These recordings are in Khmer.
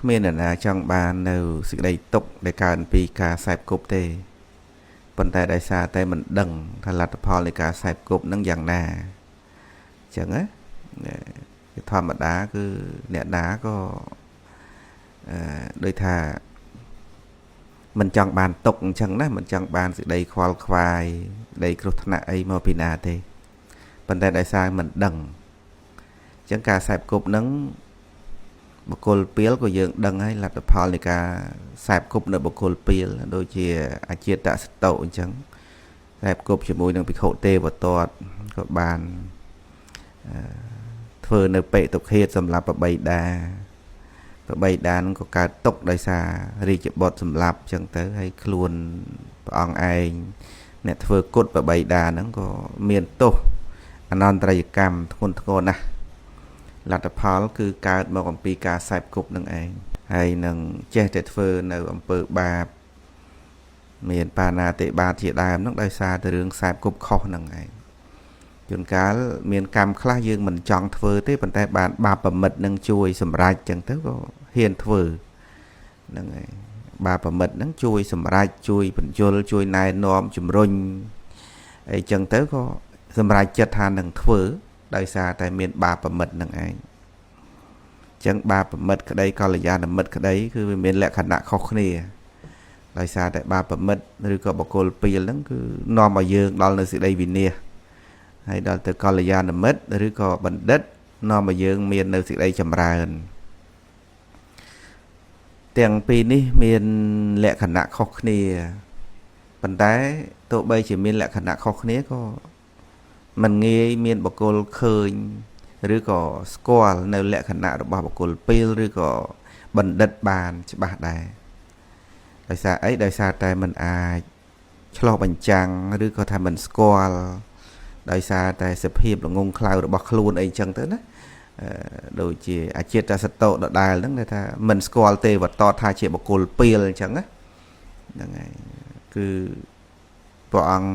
គ្មានអ្នកណាចង់បាននៅសេចក្តីទុក្ខដែលកើតពីការសែបគប់ទេប៉ុន្តែដោយសារតែមិនដឹងថាលទ្ធផលនៃការសែបគប់នឹងយ៉ាងណាអញ្ចឹងណាធម្មតាគឺអ្នកណាក៏អឺដូចថាមិនចង់បានទុកអញ្ចឹងណាមិនចង់បានសេចក្តីខ្វល់ខ្វាយក្តីគ្រោះថ្នាក់អីមកពីណាទេប៉ុន្តែដោយសារមិនដឹងអញ្ចឹងការសែបគប់នឹងបុគ្គលពីលក៏យើងដឹងហើយលទ្ធផលនៃការសែបគប់នៅបុគ្គលពីលដូចជាអជាតសតុអញ្ចឹងសែបគប់ជាមួយនឹងភិក្ខុទេវទត្តក៏បានធ្វើនៅបេតុឃាតសម្រាប់បបៃតាបបៃតានឹងក៏កើតទុកដោយសាររាជបុត្រសម្លាប់អញ្ចឹងទៅហើយខ្លួនព្រះអង្គឯងអ្នកធ្វើគុតបបៃតាហ្នឹងក៏មានទោសអនន្តរយកម្មធ្ងន់ធ្ងរណាស់លទ្ធផលគឺកើតមកអំពីការសែបគប់នឹងឯងហើយនឹងចេះតែធ្វើនៅអំពើបាបមានបាណាតិបាតជាដើមហ្នឹងដោយសារតែរឿងសែបគប់ខុសហ្នឹងឯងជួនកាលមានកម្មខ្លះយើងមិនចង់ធ្វើទេប៉ុន្តែបានបាបប្រមិតនឹងជួយសម្រេចចឹងទៅក៏ហ៊ានធ្វើហ្នឹងហើយបាបប្រមិតហ្នឹងជួយសម្រេចជួយបញ្យលជួយណែនាំជំរុញអីចឹងទៅក៏សម្រេចចិត្តថានឹងធ្វើដោយសារតែមានបាបប្រមិតនឹងឯងចឹងបាបប្រមិតក្តីកល្យាណមិត្តក្តីគឺវាមានលក្ខណៈខុសគ្នាដោយសារតែបាបប្រមិតឬក៏បុគ្គលពីលហ្នឹងគឺនាំឲ្យយើងដល់នៅសេចក្តីវិនាសហើយដល់ទៅកល្យាណមិត្តឬក៏បណ្ឌិតនាំឲ្យយើងមាននៅសេចក្តីចម្រើនទាំងពីរនេះមានលក្ខណៈខុសគ្នាប៉ុន្តែទោះបីជាមានលក្ខណៈខុសគ្នាក៏មិនងាយមានបុគ្គលឃើញឬក៏ស្គាល់នៅលក្ខណៈរបស់បុគ្គលពីលឬក៏បណ្ឌិតបានច្បាស់ដែរដោយសារអីដោយសារតែមិនអាចឆ្លុះបញ្ចាំងឬក៏ថាមិនស្គាល់ដោយសារតែសភាពល្ងងខ្លៅរបស់ខ្លួនអីចឹងទៅណាដូចជាអជាតិសតុដដែលហ្នឹងដែលថាមិនស្គាល់ទេវតតថាជាបុគ្គលពីលអញ្ចឹងណាហ្នឹងហើយគឺព្រះអង្គ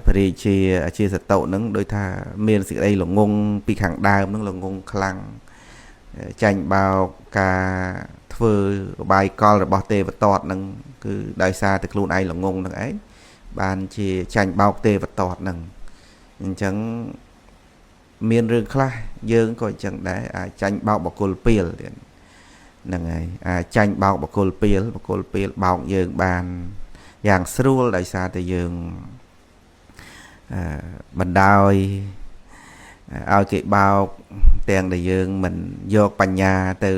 ព្រះរាជាអជាសតុហ្នឹងដូចថាមានសេចក្តីល្ងងពីខាងដើមហ្នឹងល្ងងខ្លាំងចាញ់បោកការធ្វើបាយកលរបស់ទេវទត្តហ្នឹងគឺដោយសារតែខ្លួនឯងល្ងងហ្នឹងឯងបានជាចាញ់បោកទេវទត្តហ្នឹងអញ្ចឹងមានរឿងខ្លះយើងក៏អញ្ចឹងដែរអាចចាញ់បោកបុគ្គលពីលទៀតហ្នឹងហើយអាចចាញ់បោកបុគ្គលពីលបុគ្គលពីលបោកយើងបានយ៉ាងស្រួលដោយសារតែយើងបណ្ដោយឲ្យគេបោកទាំងដែលយើងមិនយកបញ្ញាទៅ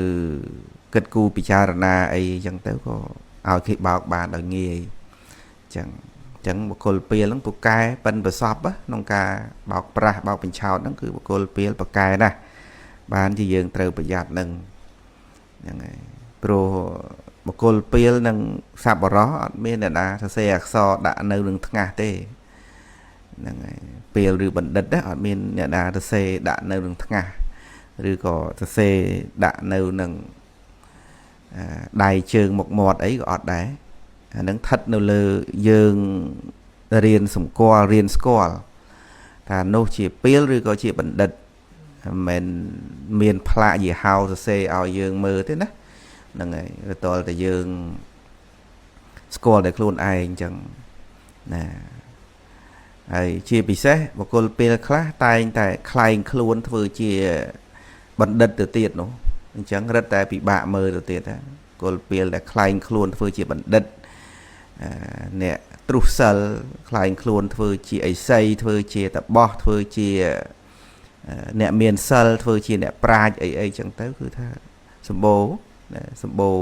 គិតគូរពិចារណាអីចឹងទៅក៏ឲ្យគេបោកបានដោយងាយចឹងចឹងបុគ្គលពីលហ្នឹងពូកែប៉ិនប្រសពក្នុងការបោកប្រាស់បោកបញ្ឆោតហ្នឹងគឺបុគ្គលពីលពូកែណាស់បានជាយើងត្រូវប្រយ័ត្ននឹងហ្នឹងហើយព្រោះបុគ្គលពីលនិងសប្បុរសអត់មានអ្នកណាសរសេរអក្សរដាក់នៅនឹងថ្ងាសទេហ្នឹងហើយពេលឬបណ្ឌិតអត់មានអ្នកណាសរសេរដាក់នៅនឹងថ្ងាសឬក៏សរសេរដាក់នៅនឹងដៃជើងមុខមាត់អីក៏អត់ដែរអានឹងស្ថិតនៅលើយើងរៀនសម្គាល់រៀនស្គាល់ថានោះជាពេលឬក៏ជាបណ្ឌិតមិនមានផ្លាកយីហោសរសេរឲ្យយើងមើលទេណាហ្នឹងហើយវាតលតែយើងស្គាល់តែខ្លួនឯងអញ្ចឹងណាហើយជាពិសេសបុគ្គលពេលខ្លះតែងតែក្លែងខ្លួនធ្វើជាបណ្ឌិតទៅទៀតនោះអញ្ចឹងរឹតតែពិបាកមើលទៅទៀតណាបុគ្គលពេលដែលក្លែងខ្លួនធ្វើជាបណ្ឌិតអ្នកទ្រុសិលក្លែងខ្លួនធ្វើជាអិសីធ្វើជាតបោះធ្វើជាអ្នកមានសិលធ្វើជាអ្នកប្រាជ្ញអីអីចឹងទៅគឺថាសម្បូរសម្បូរ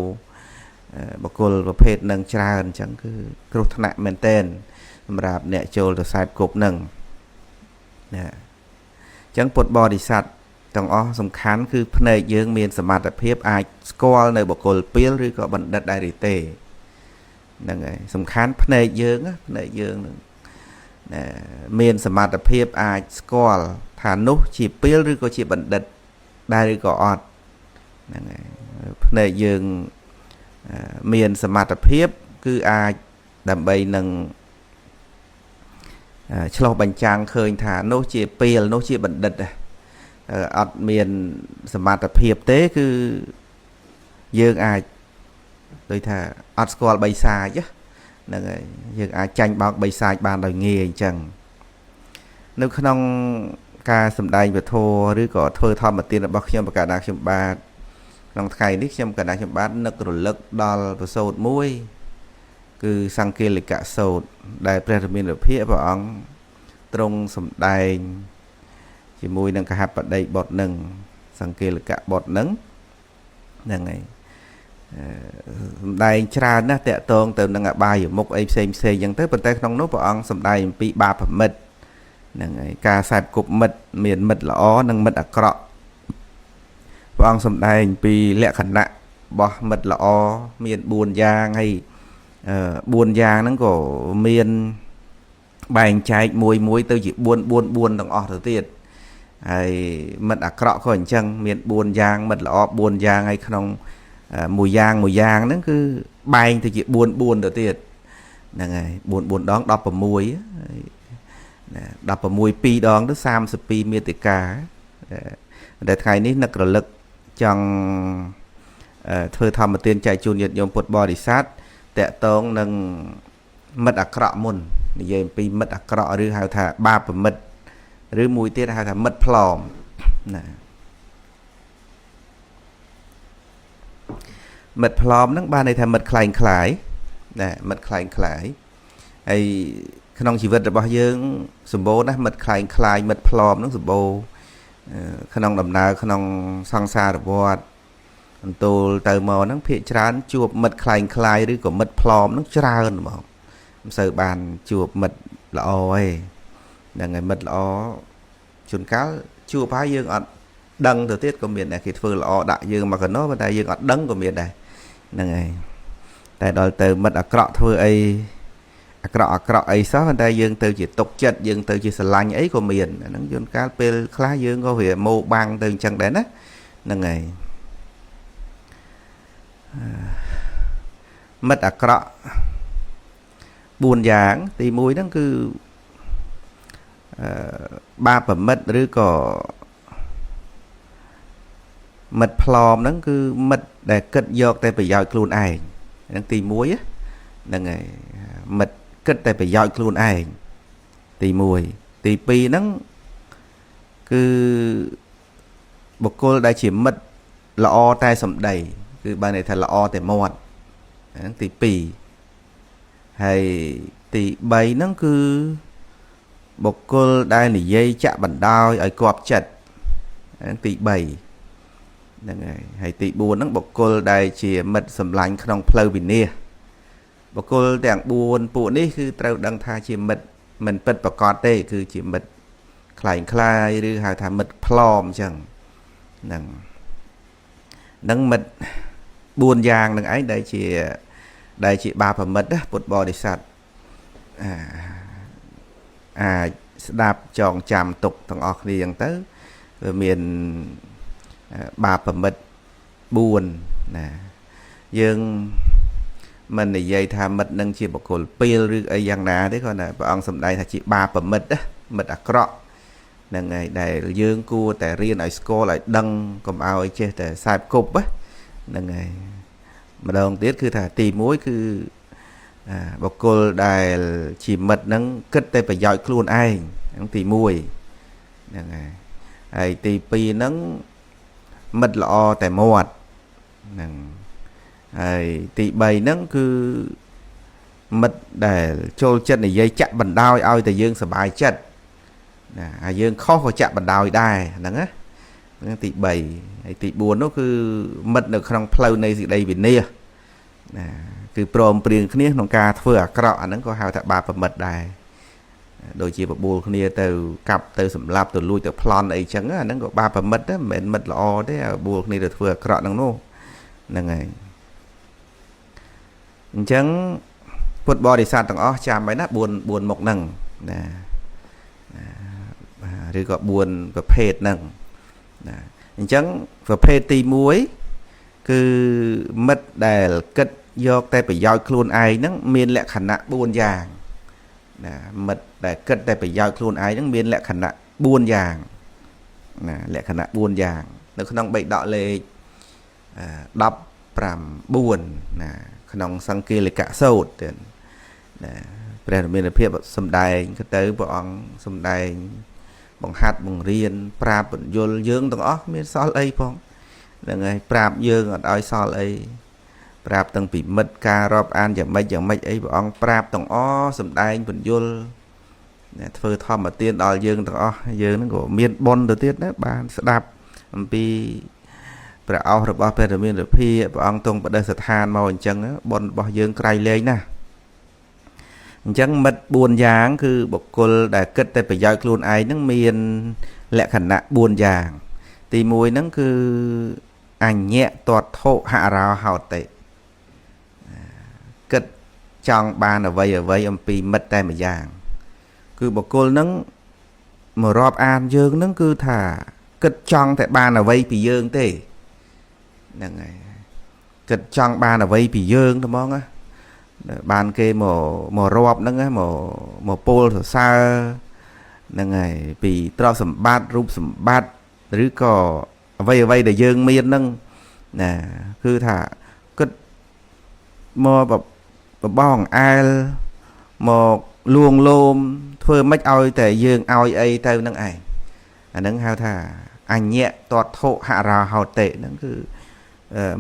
បុគ្គលប្រភេទនឹងច្រើនអញ្ចឹងគឺគ្រោះថ្នាក់មែនតែនសម្រាប់អ្នកចូលទៅសែបគប់នឹងណាអញ្ចឹងពុទ្ធបរិស័ទទាំងអស់សំខាន់គឺភ្នែកយើងមានសមត្ថភាពអាចស្គាល់នៅបុគ្គលពីលឬក៏បណ្ឌិតដែរឬទេហ្នឹងហើយសំខាន់ភ្នែកយើងភ្នែកយើងនឹងមានសមត្ថភាពអាចស្គាល់ថានោះជាពីលឬក៏ជាបណ្ឌិតដែរឬក៏អត់ហ្នឹងហើយភ្នែកយើងមានសមត្ថភាពគឺអាចដើម្បីនឹងឆ្លុះបញ្ចាំងឃើញថានោះជាពីលនោះជាបណ្ឌិតអត់មានសមត្ថភាពទេគឺ យើងអាចដូចថាអត់ស្គាល់បីសាចហ្នឹងហើយយើងអាចចាញ់បោកបីសាចបានដោយងាយអញ្ចឹងនៅក្នុងការសម្ដែងពធឬក៏ធ្វើធម្មទានរបស់ខ្ញុំបកណាខ្ញុំបាទក្នុងថ្ងៃនេះខ្ញុំកណាខ្ញុំបាទនឹករលឹកដល់ប្រសូតមួយគឺសង្គាលិកសោតដែលព្រះរាមានុភាព្រះអង្គទ្រង់សម្ដែងជាមួយនឹងកហបតីបុត្រនឹងសង្គាលិកបុត្រនឹងហ្នឹងហើយសម្ដែងច្រើនណាស់តកតងទៅនឹងអបាយមុខអីផ្សេងផ្សេងអញ្ចឹងទៅប៉ុន្តែក្នុងនោះព្រះអង្គសម្ដែងអំពីបាបមិត្តហ្នឹងហើយការសែបគប់មិត្តមានមិត្តល្អនិងមិត្តអាក្រក់ព្រះអង្គសម្ដែងពីលក្ខណៈរបស់មិត្តល្អមាន4យ៉ាងហើយ4យ៉ាងហ្នឹងក៏មានបែងចែកមួយមួយទៅជា4 4 4ទាំងអស់ទៅទៀតហើយមិត្តអាក្រក់ក៏អញ្ចឹងមាន4យ៉ាងមិត្តល្អ4យ៉ាងហើយក្នុងមួយយ៉ាងមួយយ៉ាងហ្នឹងគឺបែងទៅជា4 4ទៅទៀតហ្នឹងហើយ4 4ដង16ណា16 2ដងទៅ32មេតិកាតែថ្ងៃនេះនឹករលឹកចង់ធ្វើធម្មទានចែកជូនញាតិញោមពុទ្ធបរិស័ទតកតងនឹងមិត្តអាក្រក់មុននិយាយអំពីមិត្តអាក្រក់ឬហៅថាបាបមិត្តឬមួយទៀតហៅថាមិត្តផ្លอមណាមិត្តផ្លอមហ្នឹងបានន័យថាមិត្តក្លែងក្លាយណាមិត្តក្លែងក្លាយហើយក្នុងជីវិតរបស់យើងសម្បូរណាស់មិត្តក្លែងក្លាយមិត្តផ្លอមហ្នឹងសម្បូរក្នុងដំណើរក្នុងសង្សារវដ្តអន្ទោលទៅមកហ្នឹងភាកច្រើនជួបមិត្តក្លែងក្លាយឬក៏មិត្តផ្លอមហ្នឹងច្រើនហ្មងមិនសូវបានជួបមិត្តល្អទេហ្នឹងហើយមិត្តល្អជួនកាលជួបហើយយើងអត់ដឹងទៅទៀតក៏មានដែរគេធ្វើល្អដាក់យើងមកកណោប៉ុន្តែយើងអត់ដឹងក៏មានដែរហ្នឹងហើយតែដល់ទៅមិត្តអាក្រក់ធ្វើអីអាក្រក់អាក្រក់អីសោះប៉ុន្តែយើងទៅជាទុកចិត្តយើងទៅជាស្រឡាញ់អីក៏មានអាហ្នឹងជួនកាលពេលខ្លះយើងក៏វាម៉ោបាំងទៅអញ្ចឹងដែរណាហ្នឹងហើយមិត្តអាក្រក់4យ៉ាងទី1ហ្នឹងគឺបាបមិត្តឬក៏មិត្តផ្លอមហ្នឹងគឺមិត្តដែលគិតយកតែប្រយោជន៍ខ្លួនឯងហ្នឹងទី1ហ្នឹងហើយមិត្តគិតតែប្រយោជន៍ខ្លួនឯងទី1ទី2ហ្នឹងគឺបុគ្គលដែលជាមិត្តល្អតែសម្ដីគឺបានន័យថាល្អតែមាត់ហ្នឹងទី2ហើយទី3ហ្នឹងគឺបុគ្គលដែលនិយាយចាក់បណ្ដោយឲ្យគប់ចិត្តហ្នឹងទី3ហ្នឹងហើយហើយទី4ហ្នឹងបុគ្គលដែលជាមិត្តសម្លាញ់ក្នុងផ្លូវវិនាសបុគ្គលទាំង4ពួកនេះគឺត្រូវដឹងថាជាមិត្តមិនពិតប្រាកដទេគឺជាមិត្តក្លែងក្លាយឬហៅថាមិត្តផ្លอមអញ្ចឹងហ្នឹងហ្នឹងមិត្ត4យ៉ាងហ្នឹងឯងដែលជាបាបមិត្តណាពុទ្ធបរិស័ទអាចស្ដាប់ចងចាំទុកទាំងអស់គ្នាអញ្ចឹងទៅវាមានបាបមិត្ត4ណាយើងមិននិយាយថាមិត្តនឹងជាបុគ្គលពីលឬអីយ៉ាងណាទេគ្រាន់តែព្រះអង្គសម្ដែងថាជាបាបមិត្តណាមិត្តអាក្រក់ហ្នឹងហើយដែលយើងគួរតែរៀនឲ្យស្គាល់ឲ្យដឹងកុំឲ្យចេះតែសែបគប់ហ្នឹងហើយម្ដងទៀតគឺថាទី1គឺបុគ្គលដែលជាមិត្តហ្នឹងគិតតែប្រយោជន៍ខ្លួនឯងហ្នឹងទី1ហ្នឹងហើយហើយទី2ហ្នឹងមិត្តល្អតែមាត់ហ្នឹងហើយទី3ហ្នឹងគឺមិត្តដែលចូលចិត្តនិយាយចាក់បណ្ដោយឲ្យតែយើងសប្បាយចិត្តណាហើយយើងខុសក៏ចាក់បណ្ដោយដែរហ្នឹងណាហ្នឹងទី3ហើយទី4នោះគឺមិត្តនៅក្នុងផ្លូវនៃសេចក្តីវិនាសណាគឺព្រមព្រៀងគ្នាក្នុងការធ្វើអាក្រក់អាហ្នឹងក៏ហៅថាបាបមិត្តដែរដូចជាបបួលគ្នាទៅកាប់ទៅសម្លាប់ទៅលួចទៅប្លន់អីចឹងអាហ្នឹងក៏បាបមិត្តដែរមិនមែនមិត្តល្អទេបបួលគ្នាទៅធ្វើអាក្រក់ហ្នឹងនោះហ្នឹងហើយអញ្ចឹងពុទ្ធបរិស័ទទាំងអស់ចាំហើយណា4មុខហ្នឹងណាឬក៏4ប្រភេទហ្នឹងណាអញ្ចឹងប្រភេទទី1គឺមិត្តដែលគិតយកតែប្រយោជន៍ខ្លួនឯងហ្នឹងមានលក្ខណៈ4យ៉ាងណាមិត្តដែលគិតតែប្រយោជន៍ខ្លួនឯងហ្នឹងមានលក្ខណៈ4យ៉ាងណាលក្ខណៈ4យ៉ាងនៅក្នុងបិដកលេខ 9ណាក្នុងសង្គាលិកសោតទៀតណាព្រះរាមាភិបសំដែងក៏ទៅព្រះអង្គសំដែងបង្ហាត់បង្រៀនប្រាប់បញ្យលយើងទាំងអស់មានសល់អីផងហ្នឹងហើយប្រាប់យើងអត់ឲ្យសល់អីប្រាប់ទាំងពីមិត្តការរាប់អានយ៉ាងម៉េចយ៉ាងម៉េចអីព្រះអង្គប្រាប់ទាំងអស់សំដែងបញ្យលធ្វើធម្មទានដល់យើងទាំងអស់យើងហ្នឹងក៏មានបុណ្យទៅទៀតណាបានស្ដាប់អំពីព្រះឱសរបស់ព្រះរាមាភិព្រះអង្គទ្រង់បដិស្ថានមកអញ្ចឹងបុណ្យរបស់យើងក្រៃលែងណាស់អញ្ចឹងមិត្ត4យ៉ាងគឺបុគ្គលដែលគិតតែប្រយោជន៍ខ្លួនឯងហ្នឹងមានលក្ខណៈ4យ៉ាងទី1ហ្នឹងគឺអញ្ញតត្ថុហរោហោតិគិតចង់បានអ្វីអ្វីអំពីមិត្តតែម្យ៉ាងគឺបុគ្គលហ្នឹងមករាប់អានយើងហ្នឹងគឺថាគិតចង់តែបានអ្វីពីយើងទេហ្នឹងហើយគិតចង់បានអ្វីពីយើងត្មងណាបានគេមករាប់ហ្នឹងមកពោលសរសើរហ្នឹងហើយពីទ្រព្យសម្បត្តិរូបសម្បត្តិឬក៏អ្វីអ្វីដែលយើងមានហ្នឹងណាគឺថាគិតមកបបងអែលមកលួងលោមធ្វើម៉េចឲ្យតែយើងឲ្យអីទៅនឹងឯងអាហ្នឹងហៅថាអញ្ញតត្ថុហរោហោតិហ្នឹងគឺ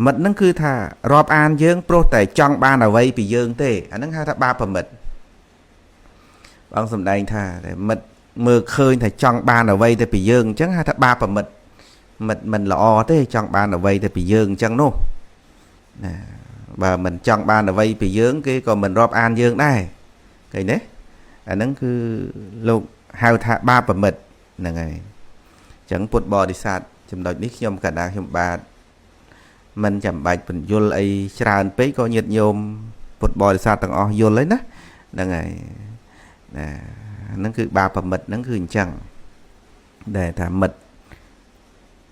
មិត្តហ្នឹងគឺថារាប់អានយើងព្រោះតែចង់បានអ្វីពីយើងទេអាហ្នឹងហៅថាបាបមិត្តបងសំដែងថាតែមិត្តមើលឃើញថាចង់បានអ្វីតែពីយើងអញ្ចឹងហៅថាបាបមិត្តមិត្តមិនល្អទេចង់បានអ្វីតែពីយើងអញ្ចឹងនោះណាបើមិនចង់បានអ្វីពីយើងគេក៏មិនរាប់អានយើងដែរឃើញទេអាហ្នឹងគឺលោកហៅថាបាបមិត្តហ្នឹងហើយអញ្ចឹងពុទ្ធបរិស័ទចំណុចនេះខ្ញុំកណ្ដាលខ្ញុំបាទមិនចាំបាច់បញ្យលអីច្រើនពេកក៏ញាតិញោមពុទ្ធបរិស័ទទាំងអស់យល់ហើយណាហ្នឹងហើយណាហ្នឹងគឺបាបមិត្តហ្នឹងគឺអញ្ចឹងដែលថាមិត្ត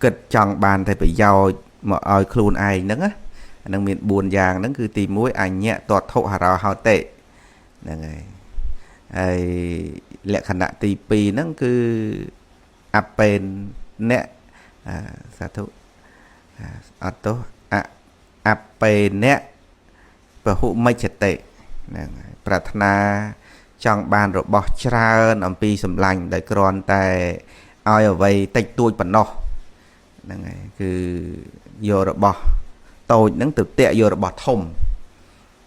គិតចង់បានតែប្រយោជន៍មកឲ្យខ្លួនឯងហ្នឹងណាអាហ្នឹងមាន4យ៉ាងហ្នឹងគឺទី1អញ្ញតត្ថុហរោហោតិហ្នឹងហើយហើយលក្ខណៈទី2ហ្នឹងគឺអបេនអ្នកសាធុអត់ទោសអបេនៈពហុមច្ចតិហ្នឹងហើយប្រាថ្នាចង់បានរបស់ច្រើនអំពីសម្លាញ់ដោយគ្រាន់តែឲ្យអ្វីតិចតួចប៉ុណ្ណោះហ្នឹងហើយគឺយករបស់តូចហ្នឹងទៅតាក់យករបស់ធំ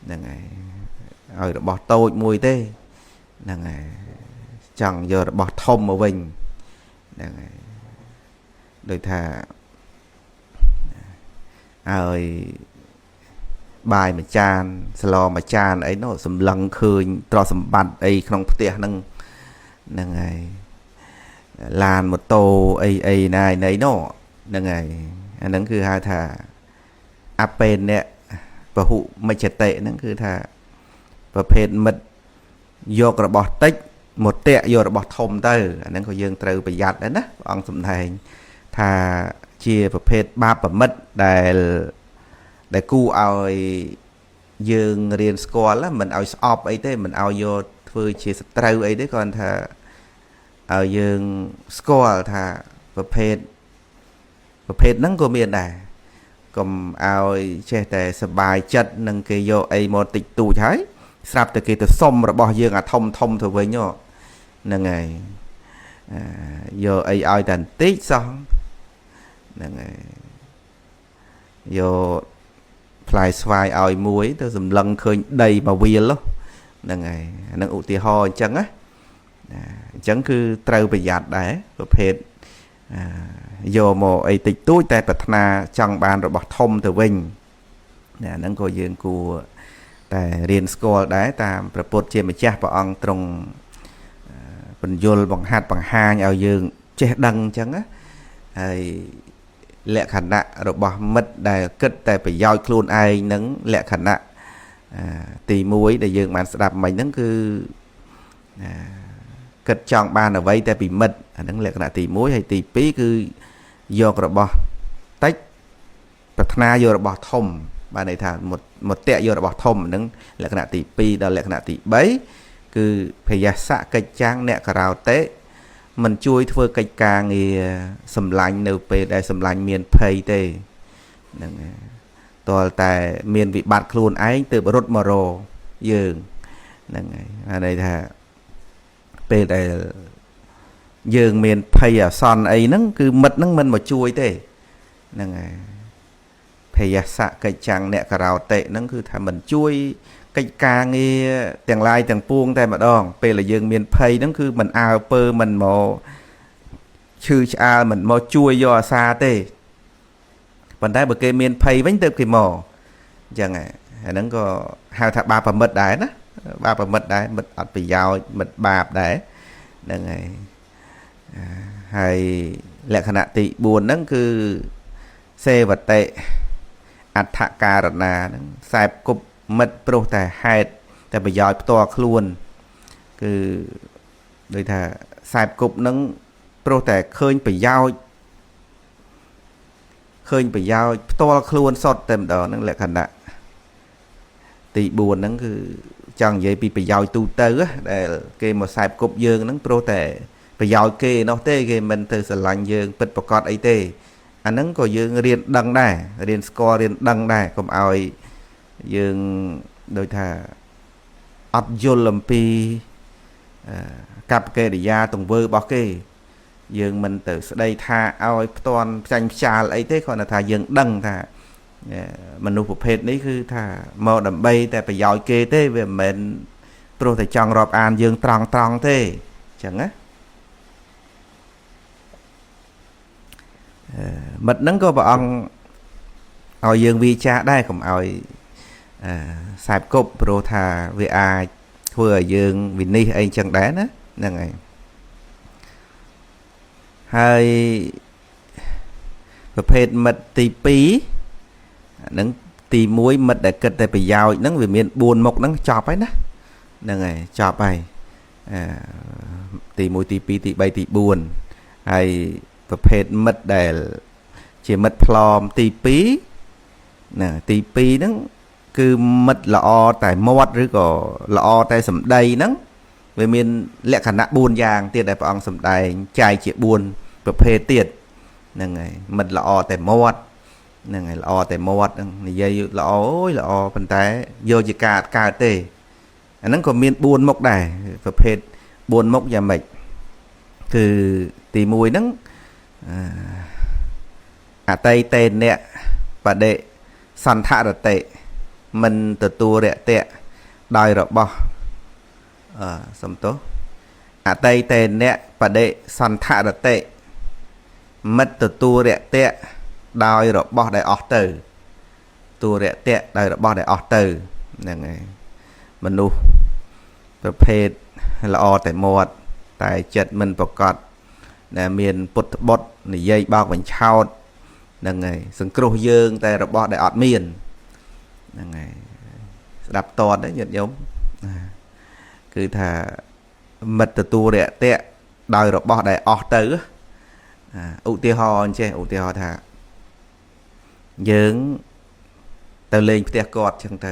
ហ្នឹងហើយឲ្យរបស់តូចមួយទេហ្នឹងហើយចង់យករបស់ធំមកវិញហ្នឹងហើយដូចថាឲ្យបាយមួយចានស្លមួយចានអីនោះសម្លឹងឃើញទ្រព្យសម្បត្តិអីក្នុងផ្ទះហ្នឹងហ្នឹងហើយឡានម៉ូតូអីអីណាណីនោះហ្នឹងហើយអាហ្នឹងគឺហៅថាអបេនៈពហុមច្ចតិហ្នឹងគឺថាប្រភេទមិត្តយករបស់តិចមកតាក់យករបស់ធំទៅអាហ្នឹងក៏យើងត្រូវប្រយ័ត្នដែរណាព្រះអង្គសម្ដែងថាជាប្រភេទបាបមិត្តដែលគូឲ្យយើងរៀនស្គាល់មិនឲ្យស្អប់អីទេមិនឲ្យយកធ្វើជាសត្រូវអីទេគ្រាន់ថាឲ្យយើងស្គាល់ថាប្រភេទហ្នឹងក៏មានដែរកុំឲ្យចេះតែសបាយចិត្តនឹងគេយកអីមកតិចតួចហើយស្រាប់តែគេទៅសុំរបស់យើងអាធំធំទៅវិញហ្នឹងហើយយកអីឲ្យតែបន្តិចសោះហ្នឹងហើយយកផ្លែស្វាយឲ្យមួយទៅសម្លឹងឃើញដីមកវាលហ្នឹងហើយអានឹងឧទាហរណ៍អញ្ចឹងណាអញ្ចឹងគឺត្រូវប្រយ័ត្នដែរប្រភេទយកមកអីតិចតួចតែប្រាថ្នាចង់បានរបស់ធំទៅវិញណាហ្នឹងក៏យើងគួរតែរៀនស្គាល់ដែរតាមព្រះពុទ្ធជាម្ចាស់ព្រះអង្គទ្រង់បញ្យលបង្ហាត់បង្ហាញឲ្យយើងចេះដឹងអញ្ចឹងណាហើយលក្ខណៈរបស់មិត្តដែលគិតតែប្រយោជន៍ខ្លួនឯងនឹងលក្ខណៈទី1ដែលយើងបានស្ដាប់មិញហ្នឹងគឺគិតចង់បានអ្វីតែពីមិត្តអាហ្នឹងលក្ខណៈទី1ហើយទី2គឺយករបស់តិចប្រាថ្នាយករបស់ធំបានន័យថាមកតាក់យករបស់ធំហ្នឹងលក្ខណៈទី2ដល់លក្ខណៈទី3គឺភយសៈកិច្ចចាំងអ្នកករោតិមិនជួយធ្វើកិច្ចការងារសម្លាញ់នៅពេលដែលសម្លាញ់មានភ័យទេហ្នឹង ទាល់តែមានវិបត្តិខ្លួនឯងទើបរត់មករកយើងហ្នឹងហើយអាន័យថាពេលដែលយើងមានភ័យអាសន្នអីហ្នឹងគឺមិត្តហ្នឹងមិនមកជួយទេហ្នឹងហើយភយសៈកិច្ចចាំងអ្នកករោតិហ្នឹងគឺថាមិនជួយកិច្ចការងារទាំងឡាយទាំងពួងតែម្ដងពេលដែលយើងមានភ័យហ្នឹងគឺមិនអើពើមិនមកឈឺឆ្អាលមិនមកជួយយកអាសាទេប៉ុន្តែបើគេមានភ័យវិញទៅគេមកអញ្ចឹងអាហ្នឹងក៏ហៅថាបាបមិត្តដែរណាបាបមិត្តដែរមិត្តអត់ប្រយោជន៍មិត្តបាបដែរហ្នឹងហើយហើយលក្ខណៈទី4ហ្នឹងគឺសេវតិអដ្ឋការណាហ្នឹងខ្សែគប់មិត្តព្រោះតែហេតុតែប្រយោជន៍ផ្ទាល់ខ្លួនគឺដូចថាខ្សែគប់ហ្នឹងព្រោះតែឃើញប្រយោជន៍ឃើញប្រយោជន៍ផ្ទាល់ខ្លួនសុទ្ធតែម្ដងហ្នឹងលក្ខណៈទី4ហ្នឹងគឺចង់និយាយពីប្រយោជន៍ទូទៅដែលគេមកខ្សែគប់យើងហ្នឹងព្រោះតែប្រយោជន៍គេនោះទេគេមិនទៅស្រឡាញ់យើងពិតប្រកបអីទេអាហ្នឹងក៏យើងរៀនដឹងដែររៀនស្គាល់រៀនដឹងដែរកុំឲ្យយើងដូចថាអត់យល់អំពីកប្បកិរិយាទង្វើរបស់គេយើងមិនទៅស្ដីថាឲ្យផ្ទាន់ផ្ចាញ់ផ្ចាលអីទេគ្រាន់តែថាយើងដឹងថាមនុស្សប្រភេទនេះគឺថាមកដើម្បីតែប្រយោជន៍គេទេវាមិនមែនព្រោះតែចង់រាប់អានយើងត្រង់ត្រង់ទេអញ្ចឹងណាមិត្តហ្នឹងក៏ព្រះអង្គឲ្យយើងវាចាដែរកុំឲ្យខ្សែគប់ព្រោះថាវាអាចធ្វើឲ្យយើងវិនិច្ឆ័យអីចឹងដែរណាហ្នឹងហើយហើយប្រភេទមិត្តទី2ហ្នឹងទី1មិត្តដែលគិតតែប្រយោជន៍ហ្នឹងវាមាន4មុខហ្នឹងចប់ហើយណាហ្នឹងហើយចប់ហើយទី1ទី2ទី3ទី4ហើយប្រភេទមិត្តដែលជាមិត្តផ្លอมទី2ណាទី2ហ្នឹងគឺមិត្តល្អតែមាត់ឬក៏ល្អតែសម្ដីហ្នឹងវាមានលក្ខណៈ4យ៉ាងទៀតដែលព្រះអង្គសម្ដែងចែកជា4ប្រភេទទៀតហ្នឹងហើយមិត្តល្អតែមាត់ហ្នឹងហើយល្អតែមាត់ហ្នឹងនិយាយល្អអូយល្អប៉ុន្តែយកជាការអត់កើតទេអាហ្នឹងក៏មាន4មុខដែរប្រភេទ4មុខយ៉ាងម៉េចគឺទី1ហ្នឹងអតីតេនៈបដិសន្ធរតិមិនទទួលរយៈដោយរបស់សំទោសអតីតេនៈបដិសន្ធរតិមិត្តទទួលរយៈដោយរបស់ដែលអស់ទៅទទួលរយៈដោយរបស់ដែលអស់ទៅហ្នឹងហើយមនុស្សប្រភេទល្អតែមាត់តែចិត្តមិនប្រកបដែលមានពុទ្ធបុត្រនិយាយបោកបញ្ឆោតហ្នឹងហើយសង្គ្រោះយើងតែរបស់ដែលអត់មានហ្នឹងហើយស្ដាប់តន់ទេញាតិញោមគឺថាមិត្តទទួលរយៈដោយរបស់ដែលអស់ទៅឧទាហរណ៍អញ្ចេះឧទាហរណ៍ថាយើងទៅលេងផ្ទះគាត់ចឹងទៅ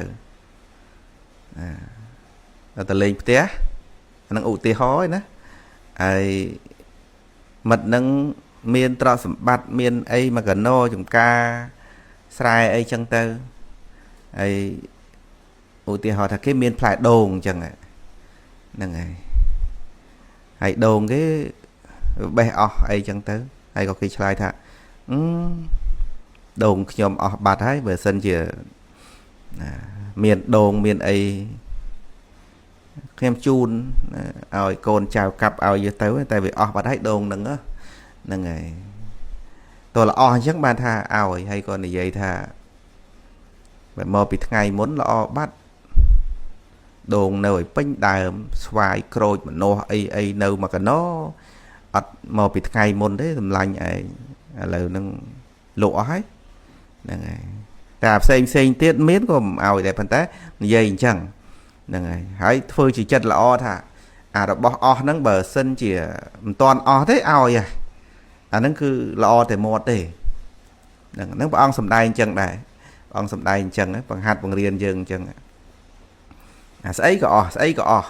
ទៅលេងផ្ទះអានឹងឧទាហរណ៍ឯណាហើយមិត្តនឹងមានទ្រព្យសម្បត្តិមានអីមកកណោចំការស្រែអីចឹងទៅហើយឧទាហរណ៍ថាគេមានផ្លែដូងអញ្ចឹងហ្នឹងហើយហើយដូងគេបេះអស់អីចឹងទៅហើយក៏គេឆ្លើយថាដូងខ្ញុំអស់បាត់ហើយបើសិនជាមានដូងមានអីខ្ញុំជូនឲ្យកូនចៅកាប់ឲ្យយកទៅតែវាអស់បាត់ហើយដូងហ្នឹងហ្នឹងហើយតើល្អអញ្ចឹងបានថាឲ្យហើយក៏និយាយថាបើមកពីថ្ងៃមុនល្អបាត់ដូងនៅឲ្យពេញដើមស្វាយក្រូចម្នាស់អីអីនៅមកកណោអត់មកពីថ្ងៃមុនទេសម្លាញ់ឯងឥឡូវហ្នឹងលក់អស់ហើយហ្នឹងហើយតែផ្សេងផ្សេងទៀតមានក៏មិនឲ្យដែរប៉ុន្តែនិយាយអញ្ចឹងហ្នឹងហើយហើយធ្វើជាចិត្តល្អថាអារបស់អស់ហ្នឹងបើសិនជាមិនតាន់អស់ទេឲ្យអាហ្នឹងគឺល្អតែមាត់ទេហ្នឹងហ្នឹងព្រះអង្គសំដែងអញ្ចឹងដែរព្រះអង្គសំដែងអញ្ចឹងបង្ហាត់បង្រៀនយើងអញ្ចឹងអាស្អីក៏អស់ស្អីក៏អស់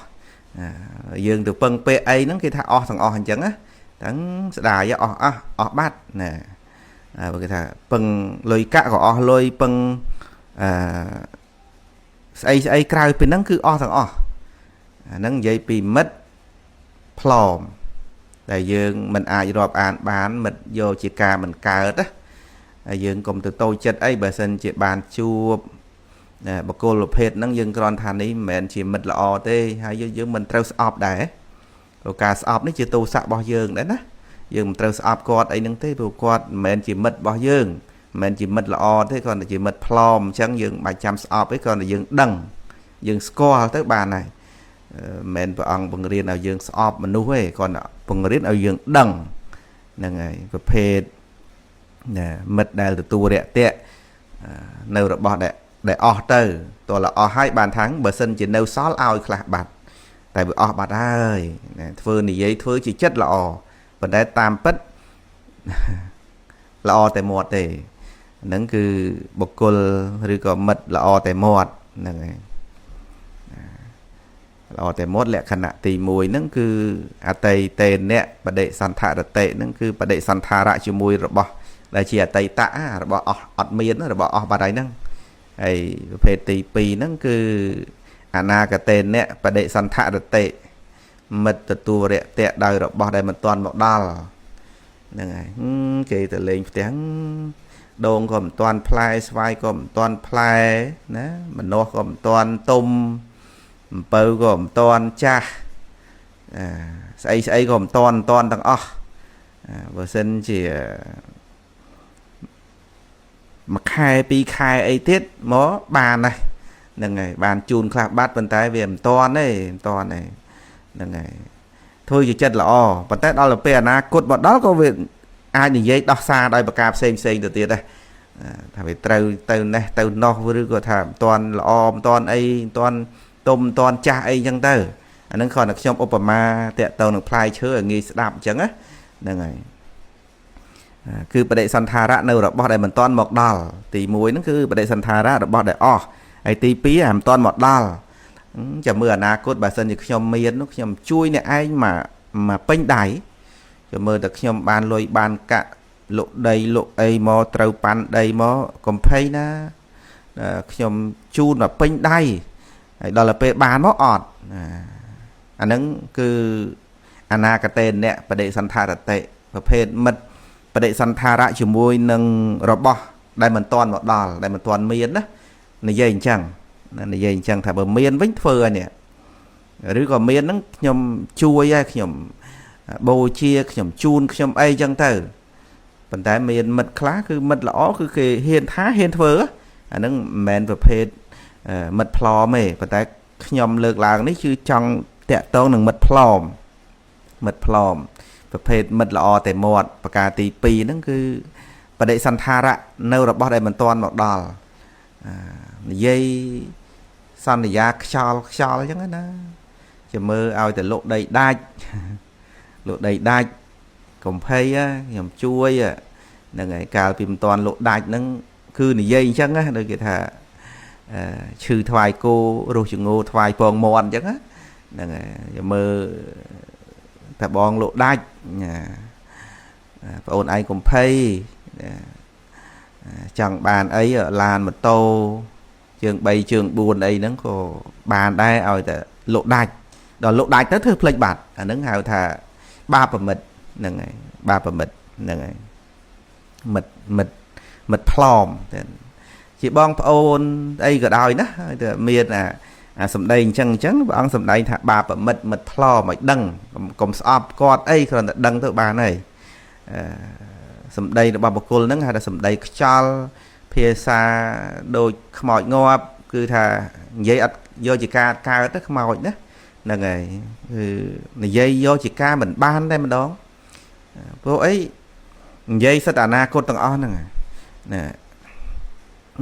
យើងទៅពឹងពាក្យអីហ្នឹងគេថាអស់ទាំងអស់អញ្ចឹងណាទាំងស្ដាយអស់អស់អស់បាត់ណាបើគេថាពឹងលុយកាក់ក៏អស់លុយពឹង អឺស្អីស្អីក្រៅពីហ្នឹងគឺអស់ទាំងអស់អាហ្នឹងនិយាយពីមិត្តផ្លอមដែលយើងមិនអាចរាប់អានបានមិត្តយកជាការមិនកើតណាហើយយើងកុំទៅតូចចិត្តអីបើសិនជាបានជួបបុគ្គលប្រភេទហ្នឹងយើងគ្រាន់ថានេះមិនមែនជាមិត្តល្អទេហើយយើងមិនត្រូវស្អប់ដែរព្រោះការស្អប់នេះជាទោសៈរបស់យើងដែរណាយើងមិនត្រូវស្អប់គាត់អីហ្នឹងទេព្រោះគាត់មិនមែនជាមិត្តរបស់យើងមិនមែនជាមិត្តល្អទេគ្រាន់តែជាមិត្តផ្លอមអញ្ចឹងយើងមិនបាច់ចាំស្អប់ទេគ្រាន់តែយើងដឹងយើងស្គាល់ទៅបានហើយមិនមែនព្រះអង្គបង្រៀនឲ្យយើងស្អប់មនុស្សទេគ្រាន់តែបង្រៀនឲ្យយើងដឹងហ្នឹងហើយប្រភេទណាមិត្តដែលទទួលរយៈនៅរបស់ដែលអស់ទៅតើអស់ហើយបានថាងបើសិនជានៅសល់ឲ្យខ្លះបាត់តែវាអស់បាត់ហើយធ្វើនិយាយធ្វើជាចិត្តល្អប៉ុន្តែតាមពិតល្អតែមាត់ទេហ្នឹងគឺបុគ្គលឬក៏មិត្តល្អតែមាត់ហ្នឹងហើយល្អតែមាត់លក្ខណៈទី1ហ្នឹងគឺអតីតេនៈបដិសន្ធរតិហ្នឹងគឺបដិសន្ធរៈជាមួយរបស់ដែលជាអតីតៈរបស់អស់អត់មានរបស់អស់បាត់ហើយហ្នឹងហើយប្រភេទទី2ហ្នឹងគឺអនាគតេនៈបដិសន្ធរតិមិត្តទទួលរយៈដោយរបស់ដែលមិនទាន់មកដល់ហ្នឹងហើយគេទៅលេងផ្ទះដូងក៏មិនទាន់ផ្លែស្វាយក៏មិនទាន់ផ្លែណាម្នាស់ក៏មិនទាន់ទុំអំពៅក៏មិនទាន់ចាស់ស្អីស្អីក៏មិនទាន់ទាំងអស់បើសិនជាមួយខែពីរខែអីទៀតមកបានណាហ្នឹងហើយបានជូនខ្លះបាត់ប៉ុន្តែវាមិនទាន់ទេមិនទាន់ទេហ្នឹងហើយធ្វើជាចិត្តល្អប៉ុន្តែដល់ទៅពេលអនាគតមកដល់ក៏វាអាចនិយាយដោះសារដោយប្រការផ្សេងផ្សេងទៅទៀតដែរថាវាត្រូវទៅនេះទៅនោះឬក៏ថាមិនទាន់ល្អមិនទាន់អីមិនទាន់ទុំមិនទាន់ចាស់អីចឹងទៅអាហ្នឹងគ្រាន់តែខ្ញុំឧបមាតាក់ទងនឹងផ្លែឈើឲ្យងាយស្ដាប់អញ្ចឹងណាហ្នឹងហើយគឺបដិសន្ធរៈនៅរបស់ដែលមិនទាន់មកដល់ទី1ហ្នឹងគឺបដិសន្ធរៈរបស់ដែលអស់ហើយទី2អាមិនទាន់មកដល់ចាំមើលអនាគតបើសិនជាខ្ញុំមាននោះខ្ញុំជួយអ្នកឯងមកពេញដៃចាំមើលតែខ្ញុំបានលុយបានកាក់លក់ដីលក់អីមកត្រូវប៉ាន់ដីមកកំភៃណាខ្ញុំជូនមកពេញដៃហើយដល់ទៅពេលបានមកអត់អាហ្នឹងគឺអនាគតេនៈបដិសន្ធរតិប្រភេទមិត្តបដិសន្ធរៈជាមួយនឹងរបស់ដែលមិនទាន់មកដល់ដែលមិនទាន់មានណានិយាយអញ្ចឹងនិយាយអញ្ចឹងថាបើមានវិញធ្វើហើយនេះឬក៏មានហ្នឹងខ្ញុំជួយហើយខ្ញុំបូជាខ្ញុំជូនខ្ញុំអីចឹងទៅប៉ុន្តែមានមិត្តខ្លះគឺមិត្តល្អគឺគេហ៊ានថាហ៊ានធ្វើអាហ្នឹងមិនមែនប្រភេទមិត្តផ្លอមទេប៉ុន្តែខ្ញុំលើកឡើងនេះគឺចង់តាក់ទងនឹងមិត្តផ្លอមមិត្តផ្លอមប្រភេទមិត្តល្អតែមាត់ប្រការទី2ហ្នឹងគឺបដិសន្ធរៈនៅរបស់ដែលមិនទាន់មកដល់និយាយសន្យាខ្យល់ខ្យល់អញ្ចឹងណាចាំមើលឲ្យតែលក់ដីដាច់លក់ដីដាច់កំភៃខ្ញុំជួយហ្នឹងហើយកាលពីមិនទាន់លក់ដាច់ហ្នឹងគឺនិយាយអញ្ចឹងណាដូចគេថាឈឺថ្វាយគោរស់ចងោថ្វាយពងមាន់អញ្ចឹងណាហ្នឹងហើយចាំមើលតែបងលក់ដាច់ប្អូនឯងកំភៃចង់បានអីឡានម៉ូតូជើង3ជើង4អីហ្នឹងក៏បានដែរឲ្យតែលក់ដាច់ដល់លក់ដាច់ទៅធ្វើផ្លេចបាត់អាហ្នឹងហៅថាបាបមិត្តហ្នឹងហើយបាបមិត្តហ្នឹងហើយមិត្តមិត្តមិត្តផ្លอមជាបងប្អូនអីក៏ដោយណាតែមានអាសម្ដីអញ្ចឹងអញ្ចឹងព្រះអង្គសម្ដែងថាបាបមិត្តមិត្តផ្លอមឲ្យដឹងកុំស្អប់គាត់អីគ្រាន់តែដឹងទៅបានហើយសម្ដីរបស់បុគ្គលហ្នឹងហៅថាសម្ដីខ្យល់ភាសាដូចខ្មោចងាប់គឺថានិយាយអត់យកជាការកើតទៅខ្មោចណាហ្នឹងហើយគឺនិយាយយកជាការមិនបានតែម្ដងព្រោះអីនិយាយសិតអនាគតទាំងអស់ហ្នឹងណា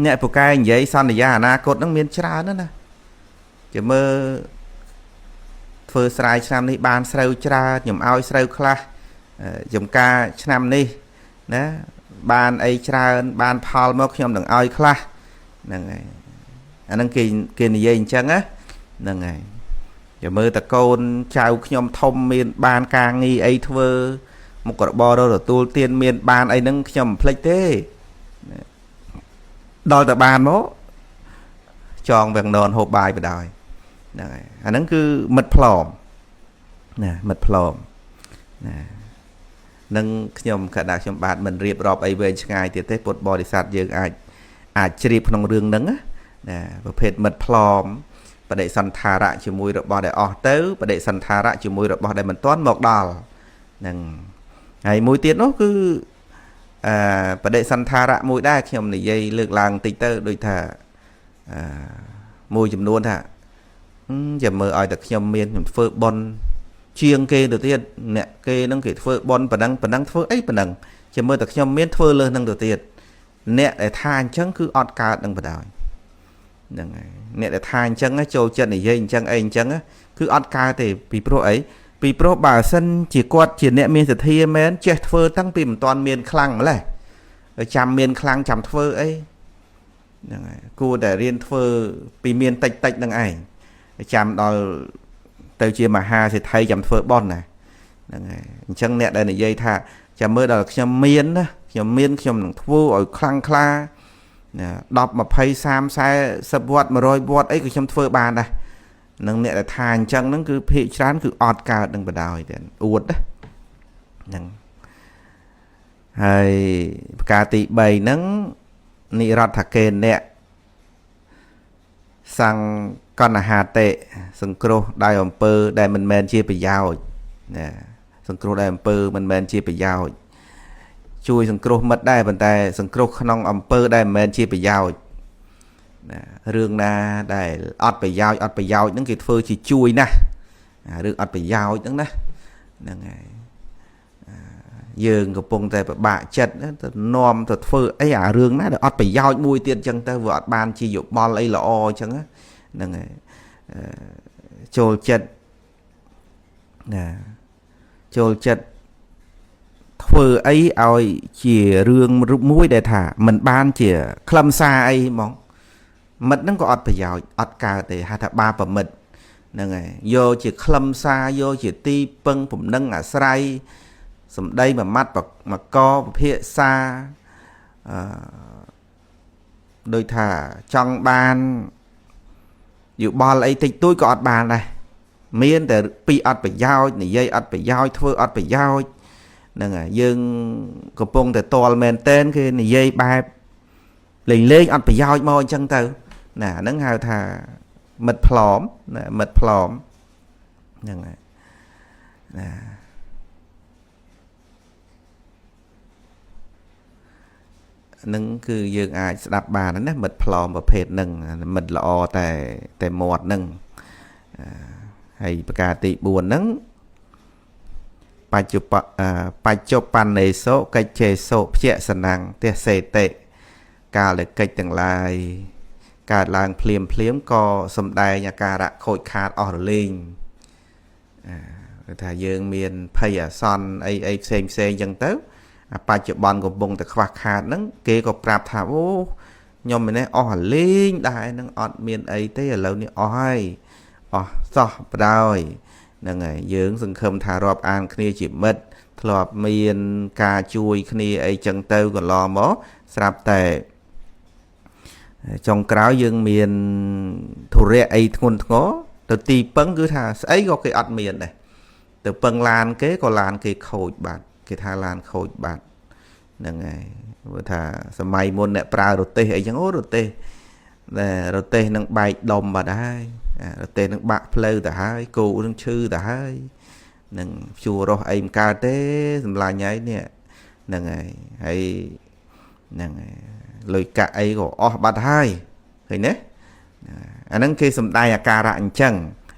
អ្នកពូកែនិយាយសន្យាអនាគតហ្នឹងមានច្រើនណាស់ណាចាំមើលធ្វើស្រែឆ្នាំនេះបានស្រូវច្រើនខ្ញុំឲ្យស្រូវខ្លះចំការឆ្នាំនេះណាបានអីច្រើនបានផលមកខ្ញុំនឹងឲ្យខ្លះហ្នឹងហើយអាហ្នឹងគេនិយាយអញ្ចឹងណាហ្នឹងហើយចាំមើលតកូនចៅខ្ញុំធំមានបានការងារអីធ្វើមុខរបរទទួលទានមានបានអីហ្នឹងខ្ញុំមិនភ្លេចទេដល់តែបានមក ចងវាំងននហូបបាយបដ ாய் ហ្នឹងហើយអាហ្នឹងគឺមិត្តផ្លอមណាមិត្តផ្លอមណានឹងខ្ញុំកណ្ដាខ្ញុំបាទមិនរៀបរាប់អីវែងឆ្ងាយទៀតទេពុទ្ធបរិស័ទយើងអាចអាចជ្រាបក្នុងរឿងហ្នឹងណាប្រភេទមិត្តផ្លอមបដិសន្ធារៈជាមួយរបស់ដែលអស់ទៅបដិសន្ធារៈជាមួយរបស់ដែលមិនទាន់មកដល់ហ្នឹងហើយមួយទៀតនោះគឺអឺបដិសន្ធារៈមួយដែរខ្ញុំនិយាយលើកឡើងបន្តិចទៅដូចថាអឺមួយចំនួនថាចាំមើលឲ្យតែខ្ញុំមានខ្ញុំធ្វើបុណ្យជាងគេទៅទៀតអ្នកគេនឹងគេធ្វើបុណ្យប៉ុណ្ណឹងប៉ុណ្ណឹងធ្វើអីប៉ុណ្ណឹងចាំមើលតែខ្ញុំមានធ្វើលើសនឹងទៅទៀតអ្នកដែលថាអញ្ចឹងគឺអត់កើតនឹងបដ ாய் ហ្នឹងហើយអ្នកដែលថាអញ្ចឹងចូលចិត្តនិយាយអញ្ចឹងអីអញ្ចឹងគឺអត់កើតទេពីព្រោះអីពីព្រោះបើសិនជាគាត់ជាអ្នកមានសទ្ធាមែនចេះធ្វើតាំងពីមិនទាន់មានខ្លាំងម្លេះចាំមានខ្លាំងចាំធ្វើអីហ្នឹងហើយគួរតែរៀនធ្វើពីមានតិចតិចនឹងឯងចាំដល់ទៅជាមហាសេដ្ឋីចាំធ្វើបន់ណាហ្នឹងហើយអញ្ចឹងអ្នកដែលនិយាយថាចាំមើលដល់ខ្ញុំមានណាខ្ញុំមានខ្ញុំនឹងធ្វើឲ្យខ្លាំងក្លាណា10 20 30 40វត្ត100វត្តអីក៏ខ្ញុំធ្វើបានដែរនឹងអ្នកដែលថាអញ្ចឹងហ្នឹងគឺភាកច្រើនគឺអត់កើតនឹងបដ ாய் តែអួតណាហ្នឹងហើយប្រការទី3ហ្នឹងនិរដ្ឋកេណៈសង្កណហាតិសង្គ្រោះដោយអំពើដែលមិនមែនជាប្រយោជន៍ណាសង្គ្រោះដោយអំពើមិនមែនជាប្រយោជន៍ជួយសង្គ្រោះមិត្តដែរប៉ុន្តែសង្គ្រោះក្នុងអំពើដែលមិនមែនជាប្រយោជន៍ណារឿងណាដែលអត់ប្រយោជន៍អត់ប្រយោជន៍ហ្នឹងគេធ្វើជាជួយណាស់រឿងអត់ប្រយោជន៍ហ្នឹងណាហ្នឹងហើយយើងកំពុងតែពិបាកចិត្តទៅនាំទៅធ្វើអីអារឿងណាដែលអត់ប្រយោជន៍មួយទៀតអញ្ចឹងទៅវាអត់បានជាយោបល់អីល្អអញ្ចឹងហ្នឹងហើយចូលចិត្តណាចូលចិត្តធ្វើអីឲ្យជារឿងមួយដែលថាมันបានជាខ្លឹមសារអីហ្មងមិត្តហ្នឹងក៏អត់ប្រយោជន៍អត់កើតទេហៅថាបាបមិត្តហ្នឹងហើយយកជាខ្លឹមសារយកជាទីពឹងពំនឹងអាស្រ័យសម្ដីមួយម៉ាត់មកកពភាសាអឺដូចថាចង់បានយោបល់អីតិចតួចក៏អត់បានដែរមានតែពីអត់ប្រយោជន៍និយាយអត់ប្រយោជន៍ធ្វើអត់ប្រយោជន៍ហ្នឹងហើយយើងកំពុងតែតល់មែនតែនគេនិយាយបែបលេងលេងអត់ប្រយោជន៍មកអញ្ចឹងទៅណាហ្នឹងហៅថាមិត្តផ្លอមណាមិត្តផ្លอមហ្នឹងហើយណានឹងគឺយើងអាចស្ដាប់បានណាមិត្តផ្លอមប្រភេទហ្នឹងមិត្តល្អតែតែមាត់ហ្នឹងហើយប្រការទី4ហ្នឹងបច្ចុបច្ចុប្បន្នេសុកិច្ចេសុព្យសនំទេសេតិកាលដែលកិច្ចទាំងឡាយកើតឡើងភ្លាមភ្លាមក៏សំដែងអាការៈខូចខាតអស់រលែងគឺថាយើងមានភ័យអាសន្នអីអីផ្សេងផ្សេងអញ្ចឹងទៅអាបច្ចុប្បន្នកំពុងតែខ្វះខាតហ្នឹងគេក៏ប្រាប់ថាអូខ្ញុំម្នេះអស់អាលេងដែរហ្នឹងអត់មានអីទេឥឡូវនេះអស់ហើយអស់សោះបដ ாய் ហ្នឹងហើយយើងសង្ឃឹមថារាប់អានគ្នាជាមិត្តធ្លាប់មានការជួយគ្នាអីចឹងទៅកន្លងមកស្រាប់តែចុងក្រោយយើងមានធុរៈអីធ្ងន់ធ្ងរទៅទីពឹងគឺថាស្អីក៏គេអត់មានដែរទៅពឹងឡានគេក៏ឡានគេខូចបាត់គេថាឡានខូចបាត់ហ្នឹងហើយព្រោះថាសម័យមុនអ្នកប្រើរទេះអីចឹងអូរទេះតែរទេះនឹងបែកដុំបាត់ហើយរទេះនឹងបាក់ផ្លូវទៅហើយគោនឹងឈឺទៅហើយនឹងជួររស់អីមិនកើតទេសម្លាញ់ហើយនេះហ្នឹងហើយហើយហ្នឹងហើយលុយកាក់អីក៏អស់បាត់ហើយឃើញទេអាហ្នឹងគេសំដែងអាការៈអញ្ចឹង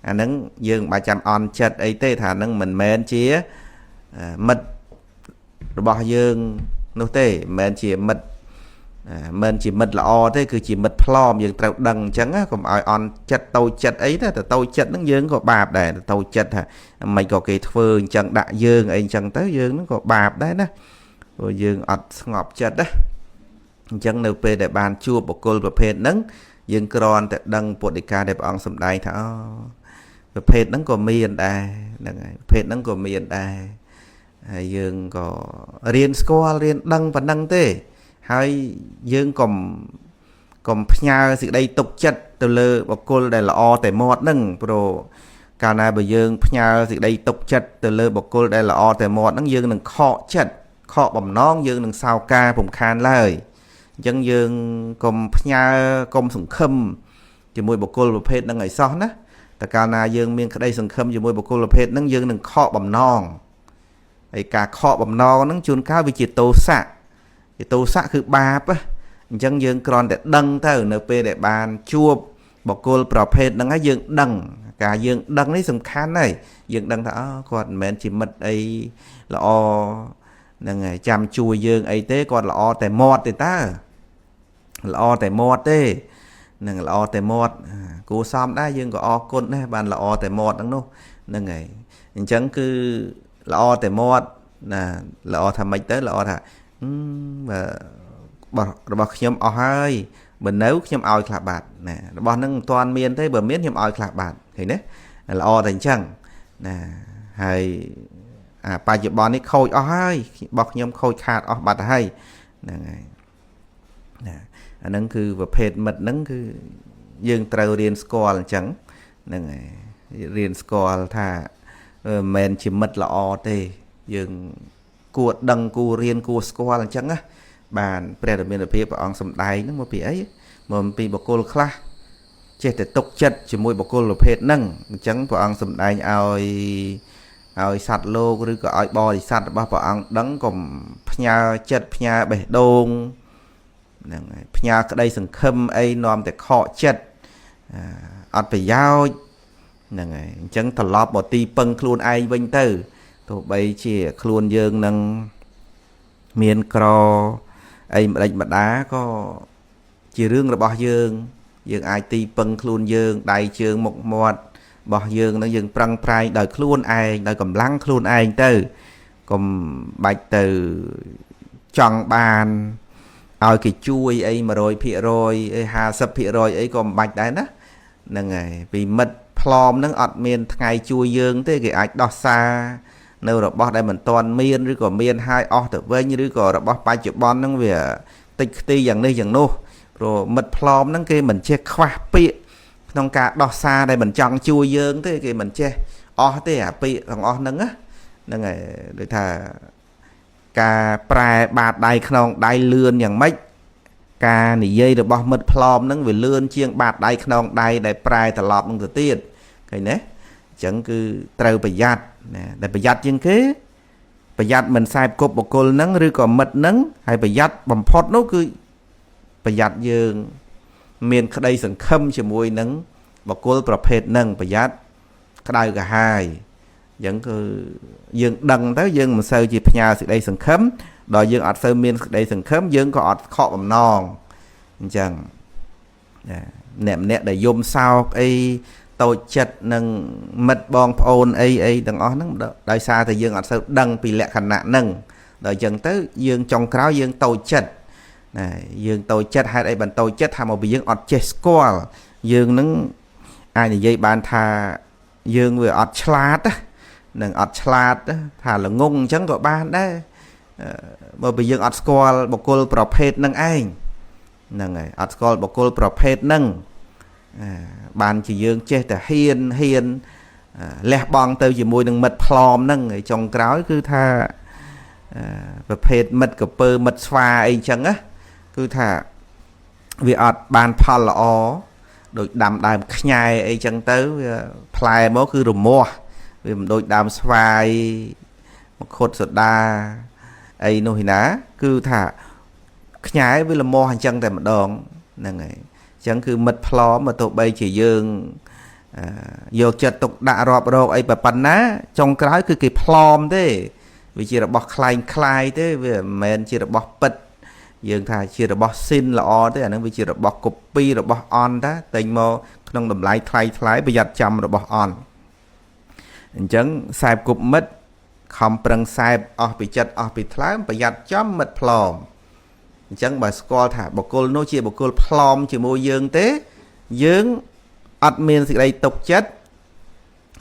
អាហ្នឹងយើងមិនបាច់ចាំអន់ចិត្តអីទេថាហ្នឹងមិនមែនជាមិត្តរបស់យើងនោះទេមិនមែនជាមិត្តមិនជាមិត្តល្អទេគឺជាមិត្តផ្លอមយើងត្រូវដឹងអញ្ចឹងកុំឲ្យអន់ចិត្តតូចចិត្តអីទេតែតូចចិត្តហ្នឹងយើងក៏បាបដែរតូចចិត្តថាមិនក៏គេធ្វើអញ្ចឹងដាក់យើងអីអញ្ចឹងទៅយើងហ្នឹងក៏បាបដែរណាព្រោះយើងអត់ស្ងប់ចិត្តណាអញ្ចឹងនៅពេលដែលបានជួបបុគ្គលប្រភេទហ្នឹងយើងគ្រាន់តែដឹងពុទ្ធដីកាដែលព្រះអង្គសម្ដែងថាអូប្រភេទហ្នឹងក៏មានដែរហ្នឹងហើយប្រភេទហ្នឹងក៏មានដែរហើយយើងក៏រៀនស្គាល់រៀនដឹងប៉ុណ្ណឹងទេហើយយើងកុំ កុំផ្ញើសេចក្តីទុកចិត្តទៅលើបុគ្គលដែលល្អតែមាត់ហ្នឹងព្រោះកាលណាបើយើងផ្ញើសេចក្តីទុកចិត្តទៅលើបុគ្គលដែលល្អតែមាត់ហ្នឹងយើងនឹងខកចិត្តខកបំណងយើងនឹងសោការពំខានឡើយអញ្ចឹងយើងកុំផ្ញើកុំសង្ឃឹមជាមួយបុគ្គលប្រភេទហ្នឹងឲ្យសោះណាតែកាលណាយើងមានក្តីសង្ឃឹមជាមួយបុគ្គលប្រភេទហ្នឹងយើងនឹងខកបំណងហើយការខកបំណងហ្នឹងជួនកាលវាជាទោសៈជាទោសៈគឺបាបអញ្ចឹងយើងគ្រាន់តែដឹងទៅនៅពេលដែលបានជួបបុគ្គលប្រភេទហ្នឹងហើយយើងដឹងការយើងដឹងនេះសំខាន់ហើយយើងដឹងថាអូគាត់មិនមែនជាមិត្តអីល្អហ្នឹងហើយចាំជួយយើងអីទេគាត់ល្អតែមាត់ទេតើល្អតែមាត់ទេនឹងល្អតែមាត់គួរសមដែរយើងក៏អរគុណដែរបានល្អតែមាត់ហ្នឹងនោះហ្នឹងហើយអញ្ចឹងគឺល្អតែមាត់ណាល្អថាម៉េចទៅល្អថាបើរបស់ខ្ញុំអស់ហើយបើនៅខ្ញុំឲ្យខ្លះបាត់ណារបស់ហ្នឹងមិនទាន់មានទេបើមានខ្ញុំឲ្យខ្លះបាត់ឃើញទេល្អតែអញ្ចឹងណាហើយអាបច្ចុប្បន្ននេះខូចអស់ហើយរបស់ខ្ញុំខូចខាតអស់បាត់ហើយហ្នឹងហើយណាអាហ្នឹងគឺប្រភេទមិត្តហ្នឹងគឺយើងត្រូវរៀនស្គាល់អញ្ចឹងហ្នឹងហើយរៀនស្គាល់ថាមិនមែនជាមិត្តល្អទេយើងគួរដឹងគួររៀនគួរស្គាល់អញ្ចឹងណាបានព្រះរាមាភិព្រះអង្គសម្ដែងហ្នឹងមកពីអីមកពីបុគ្គលខ្លះចេះតែទុកចិត្តជាមួយបុគ្គលប្រភេទហ្នឹងអញ្ចឹងព្រះអង្គសម្ដែងឲ្យសត្វលោកឬក៏ឲ្យបរិស័ទរបស់ព្រះអង្គដឹងកុំផ្ញើចិត្តផ្ញើបេះដូងហ្នឹងហើយផ្ញើក្តីសង្ឃឹមអីនាំតែខកចិត្តអត់ប្រយោជន៍ហ្នឹងហើយអញ្ចឹងត្រឡប់មកទីពឹងខ្លួនឯងវិញទៅទោះបីជាខ្លួនយើងនឹងមានក្រអីម្ដេចម្ដាក៏ជារឿងរបស់យើងយើងអាចទីពឹងខ្លួនយើងដៃជើងមុខមាត់របស់យើងនឹងយើងប្រឹងប្រែងដោយខ្លួនឯងដោយកម្លាំងខ្លួនឯងទៅកុំបាច់ទៅចង់បានឲ្យគេជួយអី100%អី50%អីក៏មិនបាច់ដែរណាហ្នឹងហើយពីមិត្តផ្លอมហ្នឹងអត់មានថ្ងៃជួយយើងទេគេអាចដោះសារនៅរបស់ដែលមិនទាន់មានឬក៏មានហើយអស់ទៅវិញឬក៏របស់បច្ចុប្បន្នហ្នឹងវាតិចខ្ទីយ៉ាងនេះយ៉ាងនោះព្រោះមិត្តផ្លอมហ្នឹងគេមិនចេះខ្វះពាក្យក្នុងការដោះសារដែលមិនចង់ជួយយើងទេគេមិនចេះអស់ទេអាពាក្យទាំងអស់ហ្នឹងណាហ្នឹងហើយដូចថាការប្រែបាតដៃខ្នងដៃលឿនយ៉ាងម៉េចការនិយាយរបស់មិត្តផ្លอมហ្នឹងវាលឿនជាងបាតដៃខ្នងដៃដែលប្រែត្រឡប់ហ្នឹងទៅទៀតឃើញទេអញ្ចឹងគឺត្រូវប្រយ័ត្នណាដែលប្រយ័ត្នជាងគេប្រយ័ត្នមិនខ្សែគប់បុគ្គលហ្នឹងឬក៏មិត្តហ្នឹងហើយប្រយ័ត្នបំផុតនោះគឺប្រយ័ត្នយើងមានក្តីសង្ឃឹមជាមួយនឹងបុគ្គលប្រភេទហ្នឹងប្រយ័ត្នក្តៅក្រហាយអញ្ចឹងគឺយើងដឹងទៅយើងមិនសូវជាផ្ញើសេចក្តីសង្ឃឹមដល់យើងអត់សូវមានសេចក្តីសង្ឃឹមយើងក៏អត់ខកបំណងអញ្ចឹងណាអ្នកម្នាក់ដែលយំសោកអីតូចចិត្តនឹងមិត្តបងប្អូនអីអីទាំងអស់ហ្នឹងដោយសារតែយើងអត់សូវដឹងពីលក្ខណៈហ្នឹងដល់អញ្ចឹងទៅយើងចុងក្រោយយើងតូចចិត្តណាយើងតូចចិត្តហេតុអីបានតូចចិត្តថាមកពីយើងអត់ចេះស្គាល់យើងនឹងអាចនិយាយបានថាយើងវាអត់ឆ្លាតនឹងអត់ឆ្លាតថាល្ងងអញ្ចឹងក៏បានដែរបើពីយើងអត់ស្គាល់បុគ្គលប្រភេទនឹងឯងហ្នឹងហើយអត់ស្គាល់បុគ្គលប្រភេទហ្នឹងបានជាយើងចេះតែហ៊ានហ៊ានលះបង់ទៅជាមួយនឹងមិត្តផ្លอมហ្នឹងហើយចុងក្រោយគឺថាប្រភេទមិត្តកពើមិត្តស្វាអីចឹងណាគឺថាវាអត់បានផលល្អដូចដាំដើមខ្ញែអីចឹងទៅវាផ្លែមកគឺរមាស់វាមិនដូចដើមស្វាយមង្ឃុតសូដាអីនោះឯណាគឺថាខ្ញែវាលមាស់អញ្ចឹងតែម្ដងហ្នឹងហើយអញ្ចឹងគឺមិត្តផ្លอมបើទោះបីជាយើងយកចិត្តទុកដាក់រាប់រកអីប៉ុណ្ណាចុងក្រោយគឺគេផ្លอมទេវាជារបស់คล้ายคล้ายទេវាមិនមែនជារបស់ពិតយើងថាជារបស់ស៊ីនល្អទេអានឹងវាជារបស់កូពីរបស់អន់តាតែងមកក្នុងតម្លៃថ្លៃថ្លៃប្រយ័ត្នចាំរបស់អន់អញ្ចឹងខ្សែគប់មិត្តខំប្រឹងខ្សែអស់ពីចិត្តអស់ពីថ្លើមប្រយ័ត្នចំមិត្តផ្លอมអញ្ចឹងបើស្គាល់ថាបុគ្គលនោះជាបុគ្គលផ្លอមជាមួយយើងទេយើងអត់មានសេចក្តីទុកចិត្ត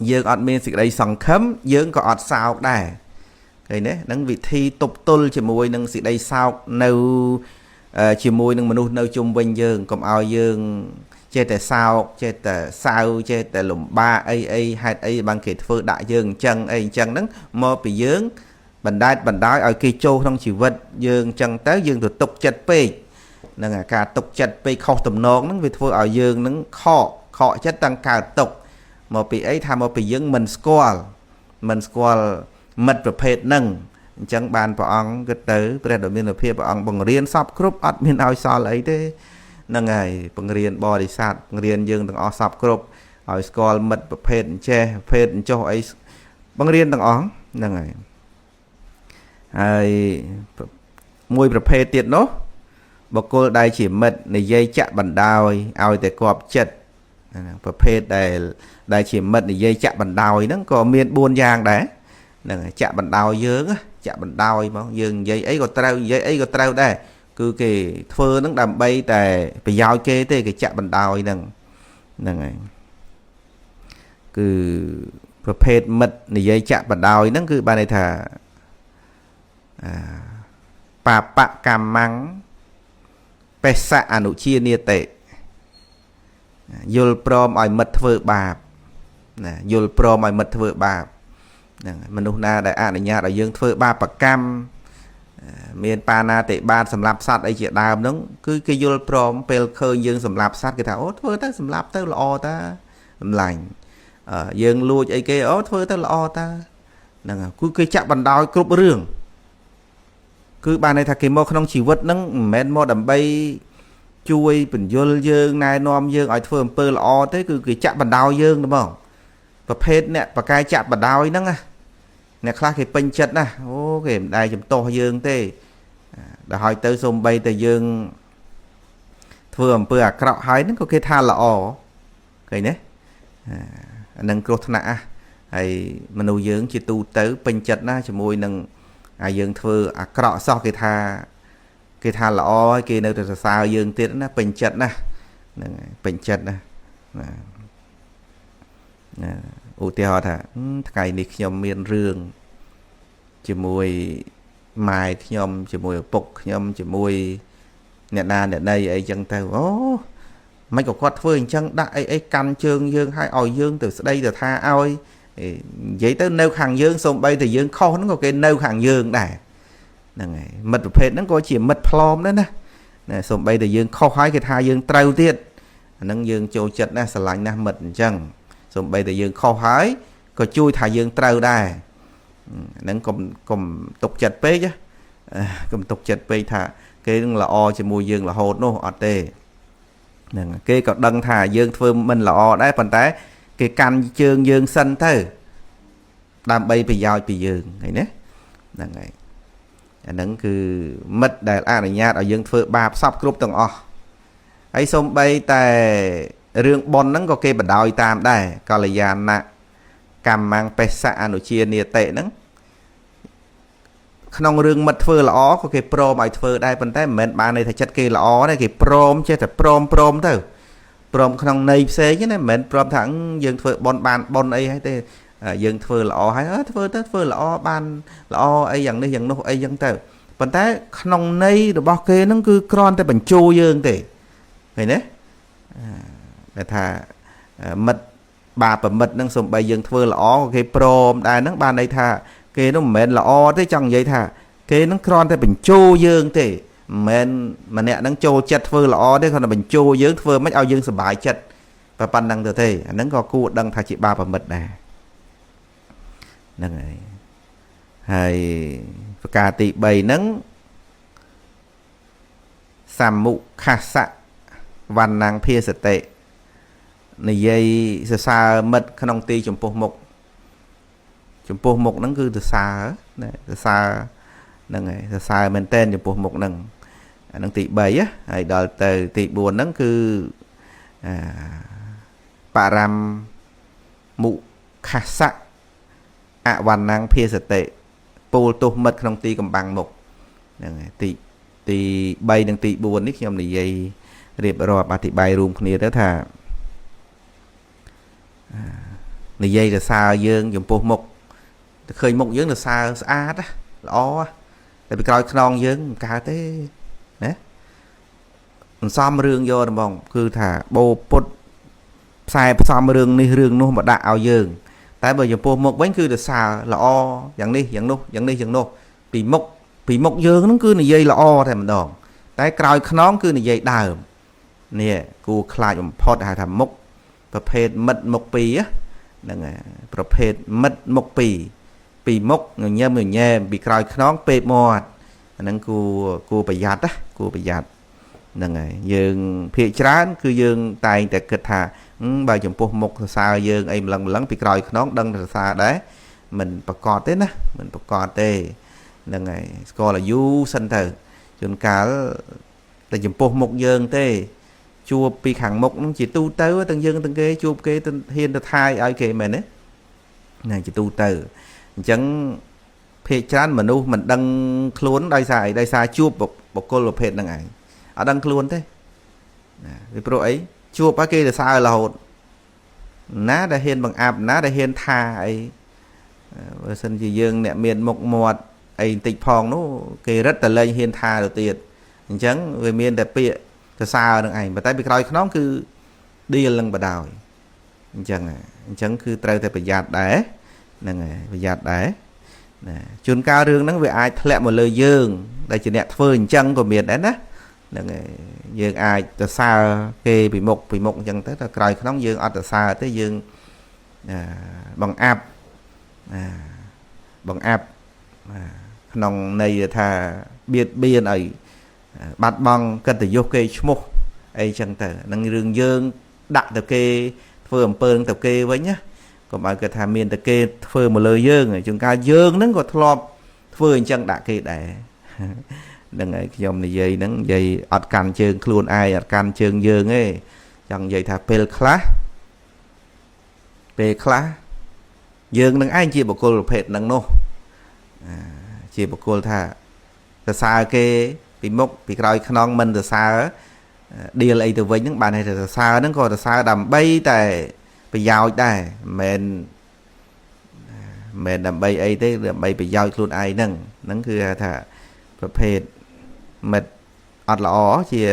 យើងអត់មានសេចក្តីសង្ឃឹមយើងក៏អត់សោកដែរឃើញទេហ្នឹងវិធីទប់ទល់ជាមួយនឹងសេចក្តីសោកនៅ ជាមួយនឹងមនុស្សនៅជុំវិញយើងកុំឲ្យយើងចេះតែសោកចេះតែសៅចេះតែលំបាកអីអីហេតុអីបានគេធ្វើដាក់យើងអញ្ចឹងអីអញ្ចឹងហ្នឹងមកពីយើងបណ្ដែតបណ្ដោយឲ្យគេចូលក្នុងជីវិតយើងអញ្ចឹងទៅយើងទៅទុកចិត្តពេកហ្នឹងអាការទុកចិត្តពេកខុសទំនងហ្នឹងវាធ្វើឲ្យយើងហ្នឹងខកខកចិត្តតាំងកើតទុកមកពីអីថាមកពីយើងមិនស្គាល់មិត្តប្រភេទហ្នឹងអញ្ចឹងបានព្រះអង្គគិតទៅព្រះដ៏មានភាពព្រះអង្គបង្រៀនសពគ្រប់អត់មានឲ្យសល់អីទេហ្នឹងហើយបង្រៀនបរិស័ទបង្រៀនយើងទាំងអស់សពគ្រប់ឲ្យស្គាល់មិត្តប្រភេទអញ្ចេះប្រភេទអញ្ចោះអីបង្រៀនទាំងអស់ហ្នឹងហើយហើយមួយប្រភេទទៀតនោះបុគ្គលដែលជាមិត្តនិយាយចាក់បណ្ដោយឲ្យតែគប់ចិត្តប្រភេទដែលជាមិត្តនិយាយចាក់បណ្ដោយហ្នឹងក៏មាន4យ៉ាងដែរហ្នឹងហើយចាក់បណ្ដោយយើងចាក់បណ្ដោយមកយើងនិយាយអីក៏ត្រូវនិយាយអីក៏ត្រូវដែរគឺគេធ្វើហ្នឹងដើម្បីតែប្រយោជន៍គេទេគេចាក់បណ្ដោយហ្នឹងហ្នឹងហើយគឺប្រភេទមិត្តនិយាយចាក់បណ្ដោយហ្នឹងគឺបានន័យថាបាបកម្មੰបេសៈអនុជានិតិយល់ព្រមឲ្យមិត្តធ្វើបាបណាយល់ព្រមឲ្យមិត្តធ្វើបាបហ្នឹងមនុស្សណាដែលអនុញ្ញាតឲ្យយើងធ្វើបាបកម្មមានបាណាតិបាតសម្រាប់សត្វអីជាដើមហ្នឹងគឺគេយល់ព្រមពេលឃើញយើងសម្លាប់សត្វគេថាអូធ្វើទៅសម្លាប់ទៅល្អតាសម្លាញ់យើងលួចអីគេអូធ្វើទៅល្អតាហ្នឹងគឺគេចាក់បណ្ដោយគ្រប់រឿងគឺបានន័យថាគេមកក្នុងជីវិតហ្នឹងមិនមែនមកដើម្បីជួយបញ្យលយើងណែនាំយើងឲ្យធ្វើអំពើល្អទេគឺគេចាក់បណ្ដោយយើងហ្មងប្រភេទអ្នកបកែចាក់បណ្ដោយហ្នឹងណាអ្នកខ្លះគេពេញចិត្តណាអូគេមិនដែលជំទាស់យើងទេដល់ហើយទៅសំបីតែយើងធ្វើអំពើអាក្រក់ហើយហ្នឹងក៏គេថាល្អឃើញទេអានឹងគ្រោះថ្នាក់ហើយមនុស្សយើងជាទូទៅពេញចិត្តណាជាមួយនឹងអាយើងធ្វើអាក្រក់សោះគេថាល្អហើយគេនៅតែសរសើរយើងទៀតណាពេញចិត្តណាហ្នឹងហើយពេញចិត្តណាណាឧទាហរណ៍ថាថ្ងៃនេះខ្ញុំមានរឿងជាមួយម៉ែខ្ញុំជាមួយឪពុកខ្ញុំជាមួយអ្នកណាអ្នកណីអីចឹងទៅអូមិនក៏គាត់ធ្វើអញ្ចឹងដាក់អីអីកាន់ជើងយើងឲ្យឲ្យយើងទៅស្ដីទៅថាឲ្យនិយាយទៅនៅខាងយើងសូម្បីតែយើងខុសហ្នឹងក៏គេនៅខាងយើងដែរហ្នឹងហើយមិត្តប្រភេទហ្នឹងក៏ជាមិត្តផ្លอมដែរណាណាសូម្បីតែយើងខុសហើយគេថាយើងត្រូវទៀតអាហ្នឹងយើងចូលចិត្តណាស់ស្រឡាញ់ណាស់មិត្តអញ្ចឹងសូម្បីតែយើងខុសហើយក៏ជួយថាយើងត្រូវដែរហ្នឹងកុំទុកចិត្តពេកកុំទុកចិត្តពេកថាគេនឹងល្អជាមួយយើងរហូតនោះអត់ទេហ្នឹងគេក៏ដឹងថាយើងធ្វើមិនល្អដែរប៉ុន្តែគេកាន់ជើងយើងសិនទៅដើម្បីប្រយោជន៍ពីយើងឃើញទេហ្នឹងហើយអាហ្នឹងគឺមិត្តដែលអនុញ្ញាតឲ្យយើងធ្វើបាបសពគ្រប់ទាំងអស់ហើយសំបីតែរឿងប៉ុនហ្នឹងក៏គេបណ្ដោយតាមដែរកល្យាណកម្មੰបេសៈអនុជានិតិហ្នឹងក្នុងរឿងមិត្តធ្វើល្អក៏គេព្រមឲ្យធ្វើដែរប៉ុន្តែមិនមែនបានន័យថាចិត្តគេល្អទេគេព្រមចេះតែព្រមទៅព្រមក្នុងន័យផ្សេងណាមិនមែនព្រមថាយើងធ្វើប៉ុនបានប៉ុនអីហើយទេយើងធ្វើល្អហើយធ្វើទៅធ្វើល្អបានល្អអីយ៉ាងនេះយ៉ាងនោះអីយ៉ាងទៅប៉ុន្តែក្នុងន័យរបស់គេហ្នឹងគឺគ្រាន់តែបញ្ជូរយើងទេឃើញទេដែលថាមិត្តបាបមិត្តហ្នឹងសំបីយើងធ្វើល្អក៏គេព្រមដែរហ្នឹងបានន័យថាគេនោះមិនមែនល្អទេចង់និយាយថាគេហ្នឹងគ្រាន់តែបញ្ជូរយើងទេមិនមែនម្នាក់ហ្នឹងចូលចិត្តធ្វើល្អទេគ្រាន់តែបញ្ជូរយើងធ្វើមិនឲ្យយើងសុបាយចិត្តប៉ុណ្ណឹងទៅទេអាហ្នឹងក៏គួរដឹងថាជាបាបមិត្តដែរហ្នឹងហើយហើយប្រការទី3ហ្នឹងសមុខសៈវណ្ណੰភាសតិនិយាយសរសើរមិត្តក្នុងទីចំពោះមុខចំពោះមុខហ្នឹងគឺសរសើរណាសរសើរហ្នឹងហើយសរសើរមែនតែនចំពោះមុខហ្នឹងអាហ្នឹងទី3ហើយដល់ទៅទី4ហ្នឹងគឺបរមមុខសៈអវណ្ណੰភាសតិពោលទោសមិត្តក្នុងទីកំបាំងមុខហ្នឹងហើយទី3និងទី4នេះខ្ញុំនិយាយរៀបរាប់អធិប្បាយរួមគ្នាទៅថានិយាយសរសើរយើងចំពោះមុខទៅឃើញមុខយើងសរសើរស្អាតល្អតែពីក្រោយខ្នងយើងមិនកើតទេណា អន្សំរឿងយកហ្មងគឺថាបោពុតផ្សាយផ្សំរឿងនេះរឿងនោះមកដាក់ឲ្យយើងតែបើចំពោះមុខវិញគឺទៅសើល្អយ៉ាងនេះយ៉ាងនោះយ៉ាងនេះយ៉ាងនោះពីមុខពីមុខយើងហ្នឹងគឺនិយាយល្អតែម្ដងតែក្រោយខ្នងគឺនិយាយដើមនេះគួរខ្លាចបំផុតហៅថាមុខប្រភេទមិត្តមុខពីរហ្នឹងហើយប្រភេទមិត្តមុខពីរពីមុខញញឹមញញែមពីក្រោយខ្នងពេកមាត់អាហ្នឹងគួរគួរប្រយ័ត្នណាគួរប្រយ័ត្នហ្នឹងហើយយើងភាកច្រើនគឺយើងតែងតែគិតថាបើចំពោះមុខសរសើរយើងអីម្លឹងម្លឹងពីក្រោយខ្នងដឹងសរសើរដែរមិនប្រកបទេណាមិនប្រកបទេហ្នឹងហើយស្គាល់អាយុសិនទៅជួនកាលតែចំពោះមុខយើងទេជួបពីខាងមុខហ្នឹងជាទូទៅទាំងយើងទាំងគេជួបគេទៅហ៊ានទៅថាយឲ្យគេមែនទេណាជាទូទៅអញ្ចឹងភាកច្រើនមនុស្សមិនដឹងខ្លួនដោយសារអីដោយសារជួបបុគ្គលប្រភេទហ្នឹងឯងអត់ដឹងខ្លួនទេណាពីព្រោះអីជួបឲ្យគេទៅសើរហូតណាដែលហ៊ានបង្អាប់ណាដែលហ៊ានថាអីបើសិនជាយើងអ្នកមានមុខមាត់អីបន្តិចផងនោះគេរឹតតែលែងហ៊ានថាទៅទៀតអញ្ចឹងវាមានតែពាក្យសរសើរនឹងឯងប៉ុន្តែពីក្រោយខ្នងគឺឌៀលនឹងបដ ாய் អញ្ចឹងអញ្ចឹងគឺត្រូវតែប្រយ័ត្នដែរហ្នឹងហើយប្រយ័ត្នដែរណាជួនកាលរឿងហ្នឹងវាអាចធ្លាក់មកលើយើងដែលជាអ្នកធ្វើអញ្ចឹងក៏មានដែរណាហ្នឹងហើយយើងអាចទៅសើគេពីមុខពីមុខអញ្ចឹងទៅតែក្រោយខ្នងយើងអត់ទៅសើទេយើងបង្អាប់បង្អាប់ក្នុងន័យថាបៀតបៀនឲ្យបាត់បង់កិត្តិយសគេឈ្មោះអីចឹងទៅនឹងរឿងយើងដាក់ទៅគេធ្វើអំពើនឹងទៅគេវិញណាកុំឲ្យគាត់ថាមានតែគេធ្វើមកលើយើងជួនកាលយើងហ្នឹងក៏ធ្លាប់ធ្វើអញ្ចឹងដាក់គេដែរហ្នឹងហើយខ្ញុំនិយាយហ្នឹងនិយាយអត់កាន់ជើងខ្លួនឯងអត់កាន់ជើងយើងទេចង់និយាយថាពេលខ្លះពេលខ្លះយើងនឹងឯងជាបុគ្គលប្រភេទហ្នឹងនោះជាបុគ្គលថាសរសើរគេពីមុខពីក្រោយខ្នងមិនសរសើរឌៀលអីទៅវិញហ្នឹងបានតែសរសើរហ្នឹងក៏សរសើរដើម្បីតែប្រយោជន៍ដែរមិនមែនដើម្បីអីទេដើម្បីប្រយោជន៍ខ្លួនឯងហ្នឹងហ្នឹងគឺថាប្រភេទមិត្តអត់ល្អជា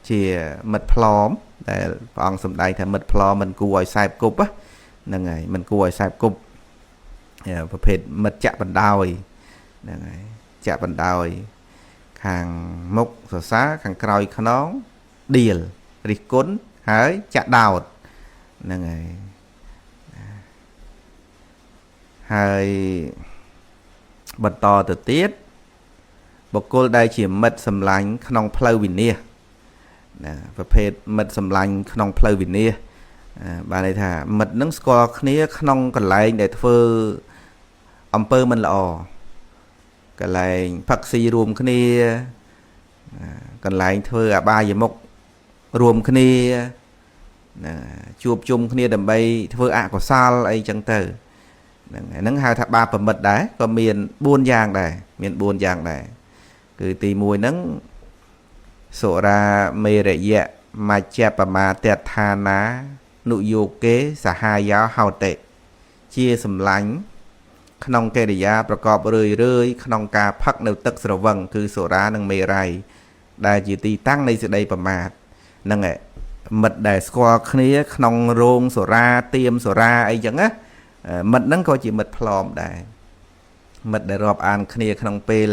ជាមិត្តផ្លอมដែលព្រះអង្គសម្ដែងថាមិត្តផ្លอมមិនគួរឲ្យសែបគប់ហ្នឹងហើយមិនគួរឲ្យសែបគប់ប្រភេទមិត្តចាក់បណ្ដោយហ្នឹងហើយចាក់បណ្ដោយខាងមុខសរសើរខាងក្រោយខ្នងឌៀលរិះគន់ហើយចាក់ដោតហ្នឹងហើយហើយបន្តទៅទៀតបុគ្គលដែលជាមិត្តសម្លាញ់ក្នុងផ្លូវវិនាសណាប្រភេទមិត្តសម្លាញ់ក្នុងផ្លូវវិនាសបានន័យថាមិត្តនឹងស្គាល់គ្នាក្នុងកន្លែងដែលធ្វើអំពើមិនល្អកន្លែងផឹកស៊ីរួមគ្នាកន្លែងធ្វើអបាយមុខរួមគ្នាណាជួបជុំគ្នាដើម្បីធ្វើអកុសលអីចឹងទៅហ្នឹងហ្នឹងហៅថាបាបមិត្តដែរក៏មាន4យ៉ាងដែរមាន4យ៉ាងដែរគឺទី1ហ្នឹងសុរាមេរយៈមជ្ជបមាទដ្ឋានានុយោគេសហាយោហោតិជាសម្លាញ់ក្នុងកិរិយាប្រកបរឿយរឿយក្នុងការផឹកនៅទឹកស្រវឹងគឺសុរានិងមេរ័យដែលជាទីតាំងនៃសេចក្តីប្រមាទហ្នឹងឯងមិត្តដែលស្គាល់គ្នាក្នុងរោងសុរាទៀមសុរាអីចឹងណាមិត្តហ្នឹងក៏ជាមិត្តផ្លอมដែរមិត្តដែលរាប់អានគ្នាក្នុងពេល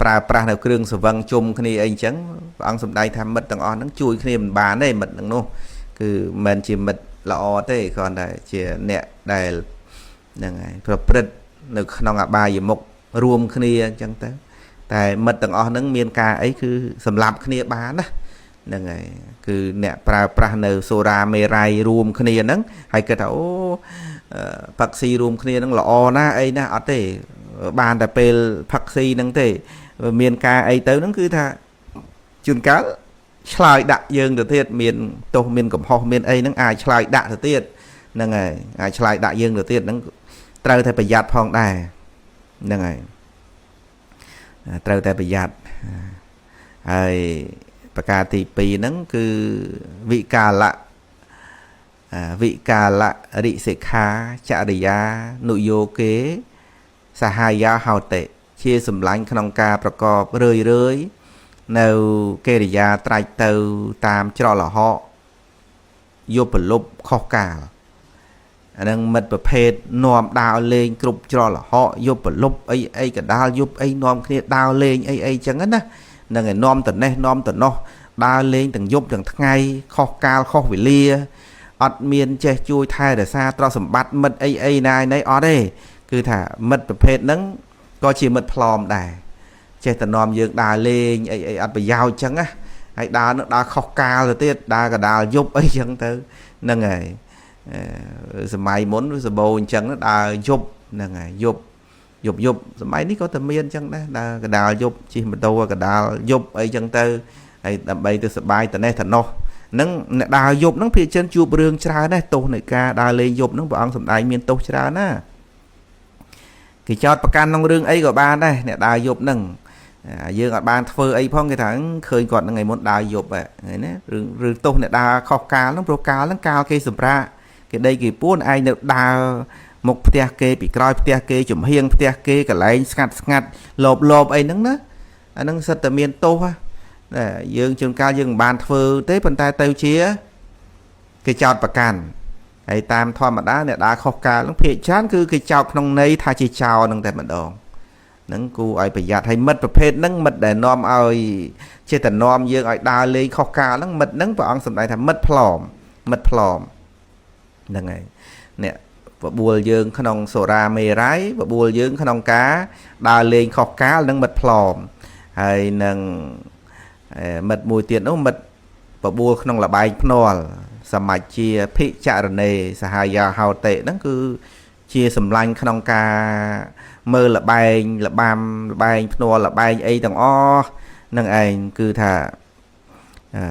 ប្រើប្រាស់នៅគ្រឿងសវឹងជុំគ្នាអីចឹងព្រះអង្គសម្ដែងថាមិត្តទាំងអស់ហ្នឹងជួយគ្នាមិនបានទេមិត្តហ្នឹងនោះគឺមិនជាមិត្តល្អទេគ្រាន់តែជាអ្នកដែលហ្នឹងហើយប្រព្រឹត្តនៅក្នុងអបាយមុខរួមគ្នាអញ្ចឹងទៅតែមិត្តទាំងអស់ហ្នឹងមានការអីគឺសម្លាប់គ្នាបានណាហ្នឹងហើយគឺអ្នកប្រើប្រាស់នៅសូរាមេរ័យរួមគ្នាហ្នឹងហើយគិតថាអូផឹកស៊ីរួមគ្នាហ្នឹងល្អណាស់អីណាអត់ទេបានតែពេលផឹកស៊ីហ្នឹងទេមានការអីទៅហ្នឹងគឺថាជួនកាលឆ្លើយដាក់យើងទៅទៀតមានទោសមានកំហុសមានអីហ្នឹងអាចឆ្លើយដាក់ទៅទៀតហ្នឹងហើយអាចឆ្លើយដាក់យើងទៅទៀតហ្នឹងត្រូវតែប្រយ័ត្នផងដែរហ្នឹងហើយត្រូវតែប្រយ័ត្នហើយប្រការទី2ហ្នឹងគឺវិកាលៈវិកាលៈរិសិខាចរិយានុយោគេសហាយាហោតិជាសម្លាញ់ក្នុងការប្រកបរឿយរឿយ នៅកិរិយាត្រាច់ទៅតាមច្រកល្ហកយប់ប្រលប់ខុសកាលអានឹងមិត្តប្រភេទនាំដើរលេងគ្រប់ច្រកល្ហកយប់ប្រលប់អីអីកដាលយប់អីនាំគ្នាដើរលេងអីអីចឹងណានឹងឯនាំតនេះនាំតនោះដើរលេងទាំងយប់ទាំងថ្ងៃខុសកាលខុសវេលាអត់មានចេះជួយថែរក្សាទ្រព្យសម្បត្តិមិត្តអីអីណាណីអត់ទេគឺថាមិត្តប្រភេទហ្នឹងក៏ជាមិត្តផ្លอมដែរចេះតែនាំយើងដើរលេងអីអីអត់ប្រយោជន៍ចឹងណាហើយដើរនឹងដើរខុសកាលទៅទៀតដើរកដាលយប់អីចឹងទៅហ្នឹងហើយសម័យមុនសបោអញ្ចឹងដើរយប់ហ្នឹងហើយយប់យប់យប់សម័យនេះក៏តែមានអញ្ចឹងដែរដើរកដាលយប់ជិះម៉ូតូកដាលយប់អីចឹងទៅហើយដើម្បីទៅសបាយតនេះតនោះនឹងអ្នកដើរយប់ហ្នឹងភាគច្រើនជួបរឿងច្រើនណាស់ទោសនៃការដើរលេងយប់ហ្នឹងព្រះអង្គសម្ដែងមានទោសច្រើនណាគេចោតប្រកាន់ក្នុងរឿងអីក៏បានដែរអ្នកដើរយប់ហ្នឹងយើងអត់បានធ្វើអីផងគេថាឃើញគាត់ហ្នឹងឯមុនដើរយប់ហ្នឹងណារឿងរឿងទោសអ្នកដើរខុសកាលហ្នឹងព្រោះកាលហ្នឹងកាលគេសម្រាកគេដីគេពួនឯងនៅដើរមុខផ្ទះគេពីក្រោយផ្ទះគេចំហៀងផ្ទះគេកន្លែងស្ងាត់ស្ងាត់លបលបអីហ្នឹងណាអាហ្នឹងសិតតែមានទោសណាយើងជួនកាលយើងមិនបានធ្វើទេប៉ុន្តែទៅជាគេចោតប្រកាន់ហើយតាមធម្មតាអ្នកដើរខុសកាលហ្នឹងភាគច្រើនគឺគេចោតក្នុងន័យថាជាចោរហ្នឹងតែម្ដងហ្នឹងគូឲ្យប្រយ័ត្នហើយមិត្តប្រភេទហ្នឹងមិត្តដែលនាំឲ្យចេះតែនាំយើងឲ្យដើរលេងខុសកាលហ្នឹងមិត្តហ្នឹងព្រះអង្គសម្ដែងថាមិត្តផ្លอមមិត្តផ្លอមហ្នឹងហើយអ្នកបបួលយើងក្នុងសូរាមេរ័យបបួលយើងក្នុងការដើរលេងខុសកាលនឹងមិត្តផ្លอមហើយនឹងមិត្តមួយទៀតនោះមិត្តបបួលក្នុងលបែងភ្នាល់សមាជាភិចរណេសហាយាហោតិហ្នឹងគឺជាសម្លាញ់ក្នុងការមើលលបែងលបាំលបែងភ្នាល់លបែងអីទាំងអស់នឹងឯងគឺថាអឺ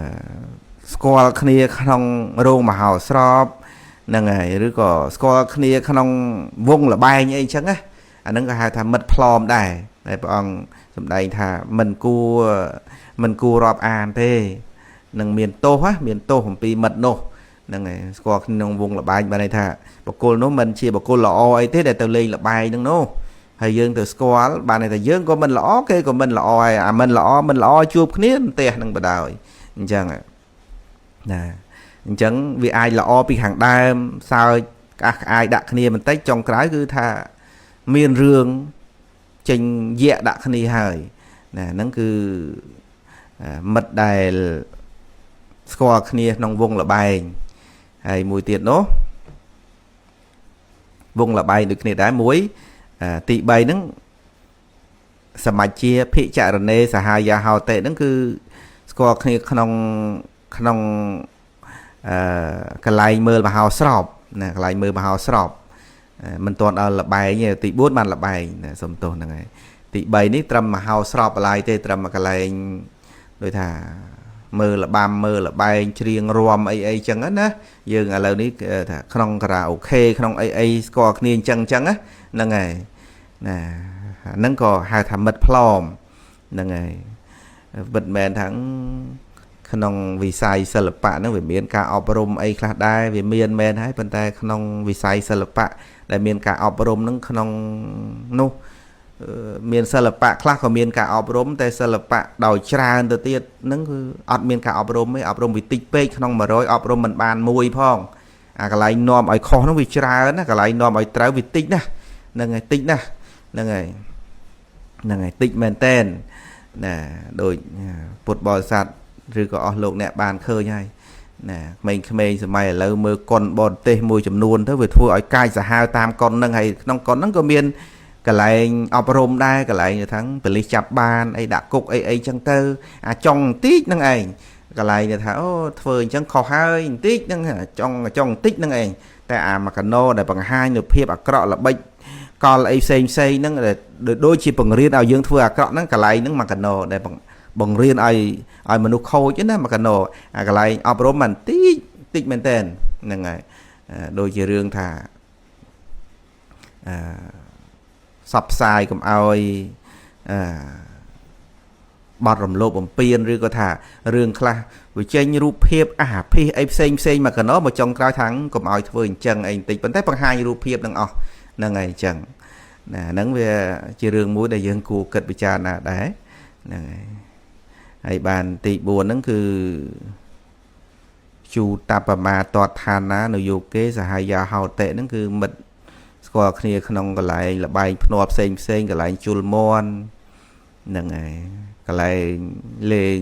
ស្គាល់គ្នាក្នុងរោងមហោស្រពហ្នឹងហើយឬក៏ស្គាល់គ្នាក្នុងវងលបែងអីចឹងណាអាហ្នឹងក៏ហៅថាមិត្តផ្លอមដែរតែព្រះអង្គសម្ដែងថាមិនគួររាប់អានទេនឹងមានទោសណាមានទោសអំពីមិត្តនោះហ្នឹងហើយស្គាល់ក្នុងវងលបែងបានន័យថាបុគ្គលនោះមិនជាបុគ្គលល្អអីទេដែលទៅលេងលបែងហ្នឹងនោះហើយយើងទៅស្គាល់បានន័យថាយើងក៏មិនល្អគេក៏មិនល្អហើយអាមិនល្អមិនល្អជួបគ្នាផ្ទះហ្នឹងបដ ாய் អញ្ចឹងណាអញ្ចឹងវាអាចល្អពីខាងដើមសើចក្អាស់ក្អាយដាក់គ្នាបន្តិចចុងក្រោយគឺថាមានរឿងចេញយៈដាក់គ្នាហើយណាហ្នឹងគឺមិត្តដែលស្គាល់គ្នាក្នុងវងលបែងហើយមួយទៀតនោះវងលបែងដូចគ្នាដែរមួយទី3ហ្នឹងសមាជាភិចរណេសហាយាហោតិហ្នឹងគឺស្គាល់គ្នាក្នុងក្នុងកន្លែងមើលមហោស្រពណាកន្លែងមើលមហោស្រពមិនទាន់ដល់លបែងទេទី4បានលបែងណាសុំទោសហ្នឹងហើយទី3នេះត្រឹមមហោស្រពបន្លាយទេត្រឹមកន្លែងដូចថាមើលលបាំមើលលបែងច្រៀងរាំអីអីចឹងណាយើងឥឡូវនេះថាក្នុងការ៉ាអូខេក្នុងអីអីស្គាល់គ្នាអញ្ចឹងអញ្ចឹងណាហ្នឹងហើយណាហ្នឹងក៏ហៅថាមិត្តផ្លอមហ្នឹងហើយពិតមែនថាក្នុងវិស័យសិល្បៈហ្នឹងវាមានការអប់រំអីខ្លះដែរវាមានមែនហើយប៉ុន្តែក្នុងវិស័យសិល្បៈដែលមានការអប់រំហ្នឹងក្នុងនោះមានសិល្បៈខ្លះក៏មានការអប់រំតែសិល្បៈដោយច្រើនទៅទៀតហ្នឹងគឺអត់មានការអប់រំទេអប់រំវាតិចពេកក្នុង100អប់រំមិនបានមួយផងអាកន្លែងនាំឲ្យខុសហ្នឹងវាច្រើនណាកន្លែងនាំឲ្យត្រូវវាតិចណាស់ហ្នឹងហើយតិចណាស់ហ្នឹងហើយហ្នឹងហើយតិចមែនតែនណាដូចពុទ្ធបរិស័ទឬក៏អស់លោកអ្នកបានឃើញហើយណាក្មេងៗសម័យឥឡូវមើលកុនបរទេសមួយចំនួនទៅវាធ្វើឲ្យកាយសាហាវតាមកុនហ្នឹងហើយក្នុងកុនហ្នឹងក៏មានកន្លែងអប់រំដែរកន្លែងថាប៉ូលីសចាប់បានអីដាក់គុកអីអីចឹងទៅអាចុងបន្តិចហ្នឹងឯងកន្លែងថាអូធ្វើអញ្ចឹងខុសហើយបន្តិចហ្នឹងចុងចុងបន្តិចហ្នឹងឯងតែអាមកកណោដែលបង្ហាញនៅភាពអាក្រក់ល្បិចកលអីផ្សេងផ្សេងហ្នឹងដូចជាបង្រៀនឲ្យយើងធ្វើអាក្រក់ហ្នឹងកន្លែងហ្នឹងមកកណោដែលបង្រៀនឲ្យមនុស្សខូចណាមកកណោអាកន្លែងអប់រំមិនតិចតិចមែនតើហ្នឹងហើយដូចជារឿងថាអឺសັບផ្សាយកុំឲ្យអឺបត់រំលោភបំពានឬក៏ថារឿងខ្លះវាចេញរូបភាពអាភិសអីផ្សេងផ្សេងមកកណោមកចុងក្រោយថាកុំឲ្យធ្វើអញ្ចឹងអីបន្តិចប៉ុន្តែបង្ហាញរូបភាពទាំងអស់ហ្នឹងហើយអញ្ចឹងណាហ្នឹងវាជារឿងមួយដែលយើងគួរគិតពិចារណាដែរហ្នឹងហើយ ហើយបានទី4ហ្នឹងគឺជូតបមាតដ្ឋានានយោគេសហយាហោតិហ្នឹងគឺមិត្តស្គាល់គ្នាក្នុងកន្លែងលបែងភ្នាល់ផ្សេងផ្សេងកន្លែងជុលមន់ហ្នឹងហើយកន្លែងលេង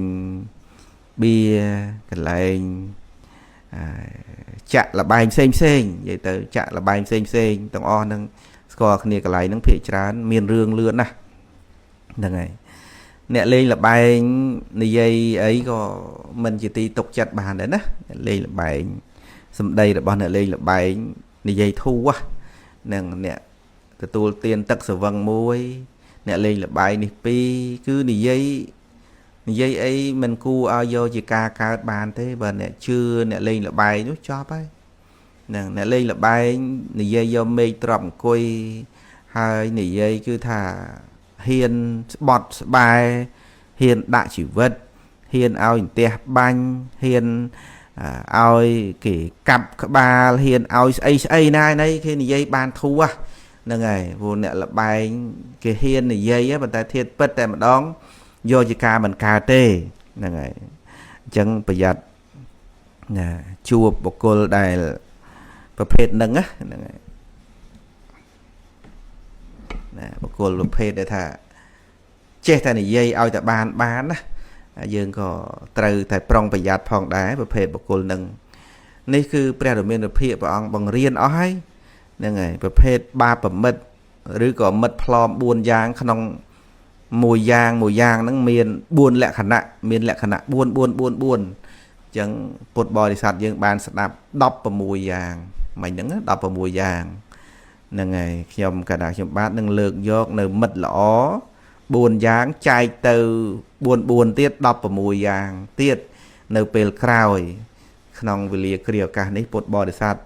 បៀកន្លែងចាក់លបែងផ្សេងផ្សេងនិយាយទៅចាក់លបែងផ្សេងផ្សេងទាំងអស់ហ្នឹងស្គាល់គ្នាកន្លែងហ្នឹងភាគច្រើនមានរឿងលឿនណាស់ហ្នឹងហើយអ្នកលេងលបែងនិយាយអីក៏មិនជាទីទុកចិត្តបានដែរណាអ្នកលេងលបែងសម្ដីរបស់អ្នកលេងលបែងនិយាយធូរហ្នឹងអ្នកទទួលទានទឹកស្វឹងមួយអ្នកលេងលបែងនេះពីរគឺនិយាយអីមិនគួរឲ្យយកជាការកើតបានទេបើអ្នកជឿអ្នកលេងលបែងនោះចប់ហើយហ្នឹងអ្នកលេងលបែងនិយាយយកមេឃទ្រាប់អង្គុយហើយនិយាយគឺថាហ៊ានស្បត់ស្បែហ៊ានដាក់ជីវិតហ៊ានឲ្យផ្ទះបាញ់ហ៊ានឲ្យគេកាប់ក្បាលហ៊ានឲ្យស្អីស្អីណាណីគេនិយាយបានធូរហ្នឹងហើយព្រោះអ្នកលបែងគេហ៊ាននិយាយប៉ុន្តែធាតពិតតែម្ដងយកជាការមិនកើតទេហ្នឹងហើយអញ្ចឹងប្រយ័ត្នណាជួបបុគ្គលដែលប្រភេទហ្នឹងណាហ្នឹងហើយណាបុគ្គលប្រភេទដែលថាចេះតែនិយាយឲ្យតែបានណាយើងក៏ត្រូវតែប្រុងប្រយ័ត្នផងដែរប្រភេទបុគ្គលនឹងនេះគឺព្រះរាមាភិព្រះអង្គបង្រៀនអស់ហើយហ្នឹងហើយប្រភេទបាបមិត្តឬក៏មិត្តផ្លอม4យ៉ាងក្នុងមួយយ៉ាងមួយយ៉ាងហ្នឹងមាន4លក្ខណៈមានលក្ខណៈ4 4 4 4អញ្ចឹងពុទ្ធបរិស័ទយើងបានស្ដាប់16យ៉ាងមិញហ្នឹង16យ៉ាងហ្នឹងហើយខ្ញុំកណ្ដាលខ្ញុំបាទនឹងលើកយកនៅមិត្តល្អ4យ៉ាងចែកទៅ4 4ទៀត16យ៉ាងទៀតនៅពេលក្រោយក្នុងវេលាគ្រាឱកាសនេះពុទ្ធបរិស័ទ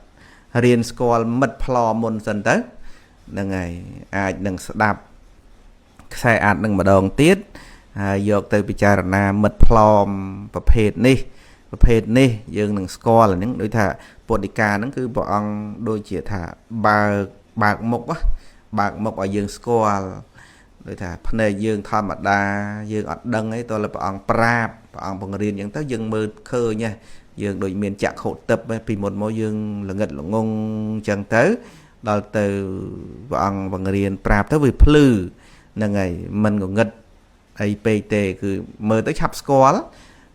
រៀនស្គាល់មិត្តផ្លមុនសិនទៅហ្នឹងហើយអាចនឹងស្ដាប់ខ្សែអាត់នឹងម្ដងទៀតហើយយកទៅពិចារណាមិត្តផ្លอមប្រភេទនេះប្រភេទនេះយើងនឹងស្គាល់អាហ្នឹងដូចថាពុទ្ធិកាហ្នឹងគឺព្រះអង្គដូចជាថាបើកមុខបើកមុខឲ្យយើងស្គាល់ដូចថាភ្នែកយើងធម្មតាយើងអត់ដឹងអីតើព្រះអង្គប្រាប់ព្រះអង្គបង្រៀនអញ្ចឹងទៅយើងមើលឃើញយើងដូចមានចក្ខុទិព្វពីមុនមកយើងល្ងិតល្ងងអញ្ចឹងទៅដល់ទៅព្រះអង្គបង្រៀនប្រាប់ទៅវាភ្លឺហ្នឹងហើយមិនងងឹតអីពេកទេគឺមើលទៅឆាប់ស្គាល់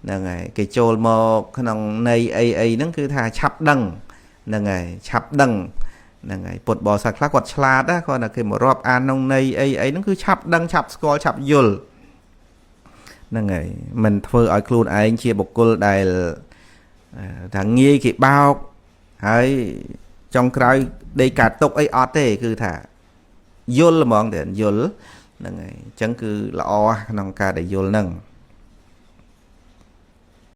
ហ្នឹងហើយគេចូលមកក្នុងន័យអីអីហ្នឹងគឺថាឆាប់ដឹងហ្នឹងហើយឆាប់ដឹងហ្នឹងហើយពុទ្ធបរិស័ទខ្លះគាត់ឆ្លាតណាគាត់តែគេមករាប់អានក្នុងន័យអីអីហ្នឹងគឺឆាប់ដឹងឆាប់ស្គាល់ឆាប់យល់ហ្នឹងហើយមិនធ្វើឲ្យខ្លួនឯងជាបុគ្គលដែលថាងាយគេបោកហើយចុងក្រោយដេកកាត់ទុកអីអត់ទេគឺថាយល់ហ្មងតែយល់ហ្នឹងហើយអញ្ចឹងគឺល្អក្នុងការដែលយល់ហ្នឹង។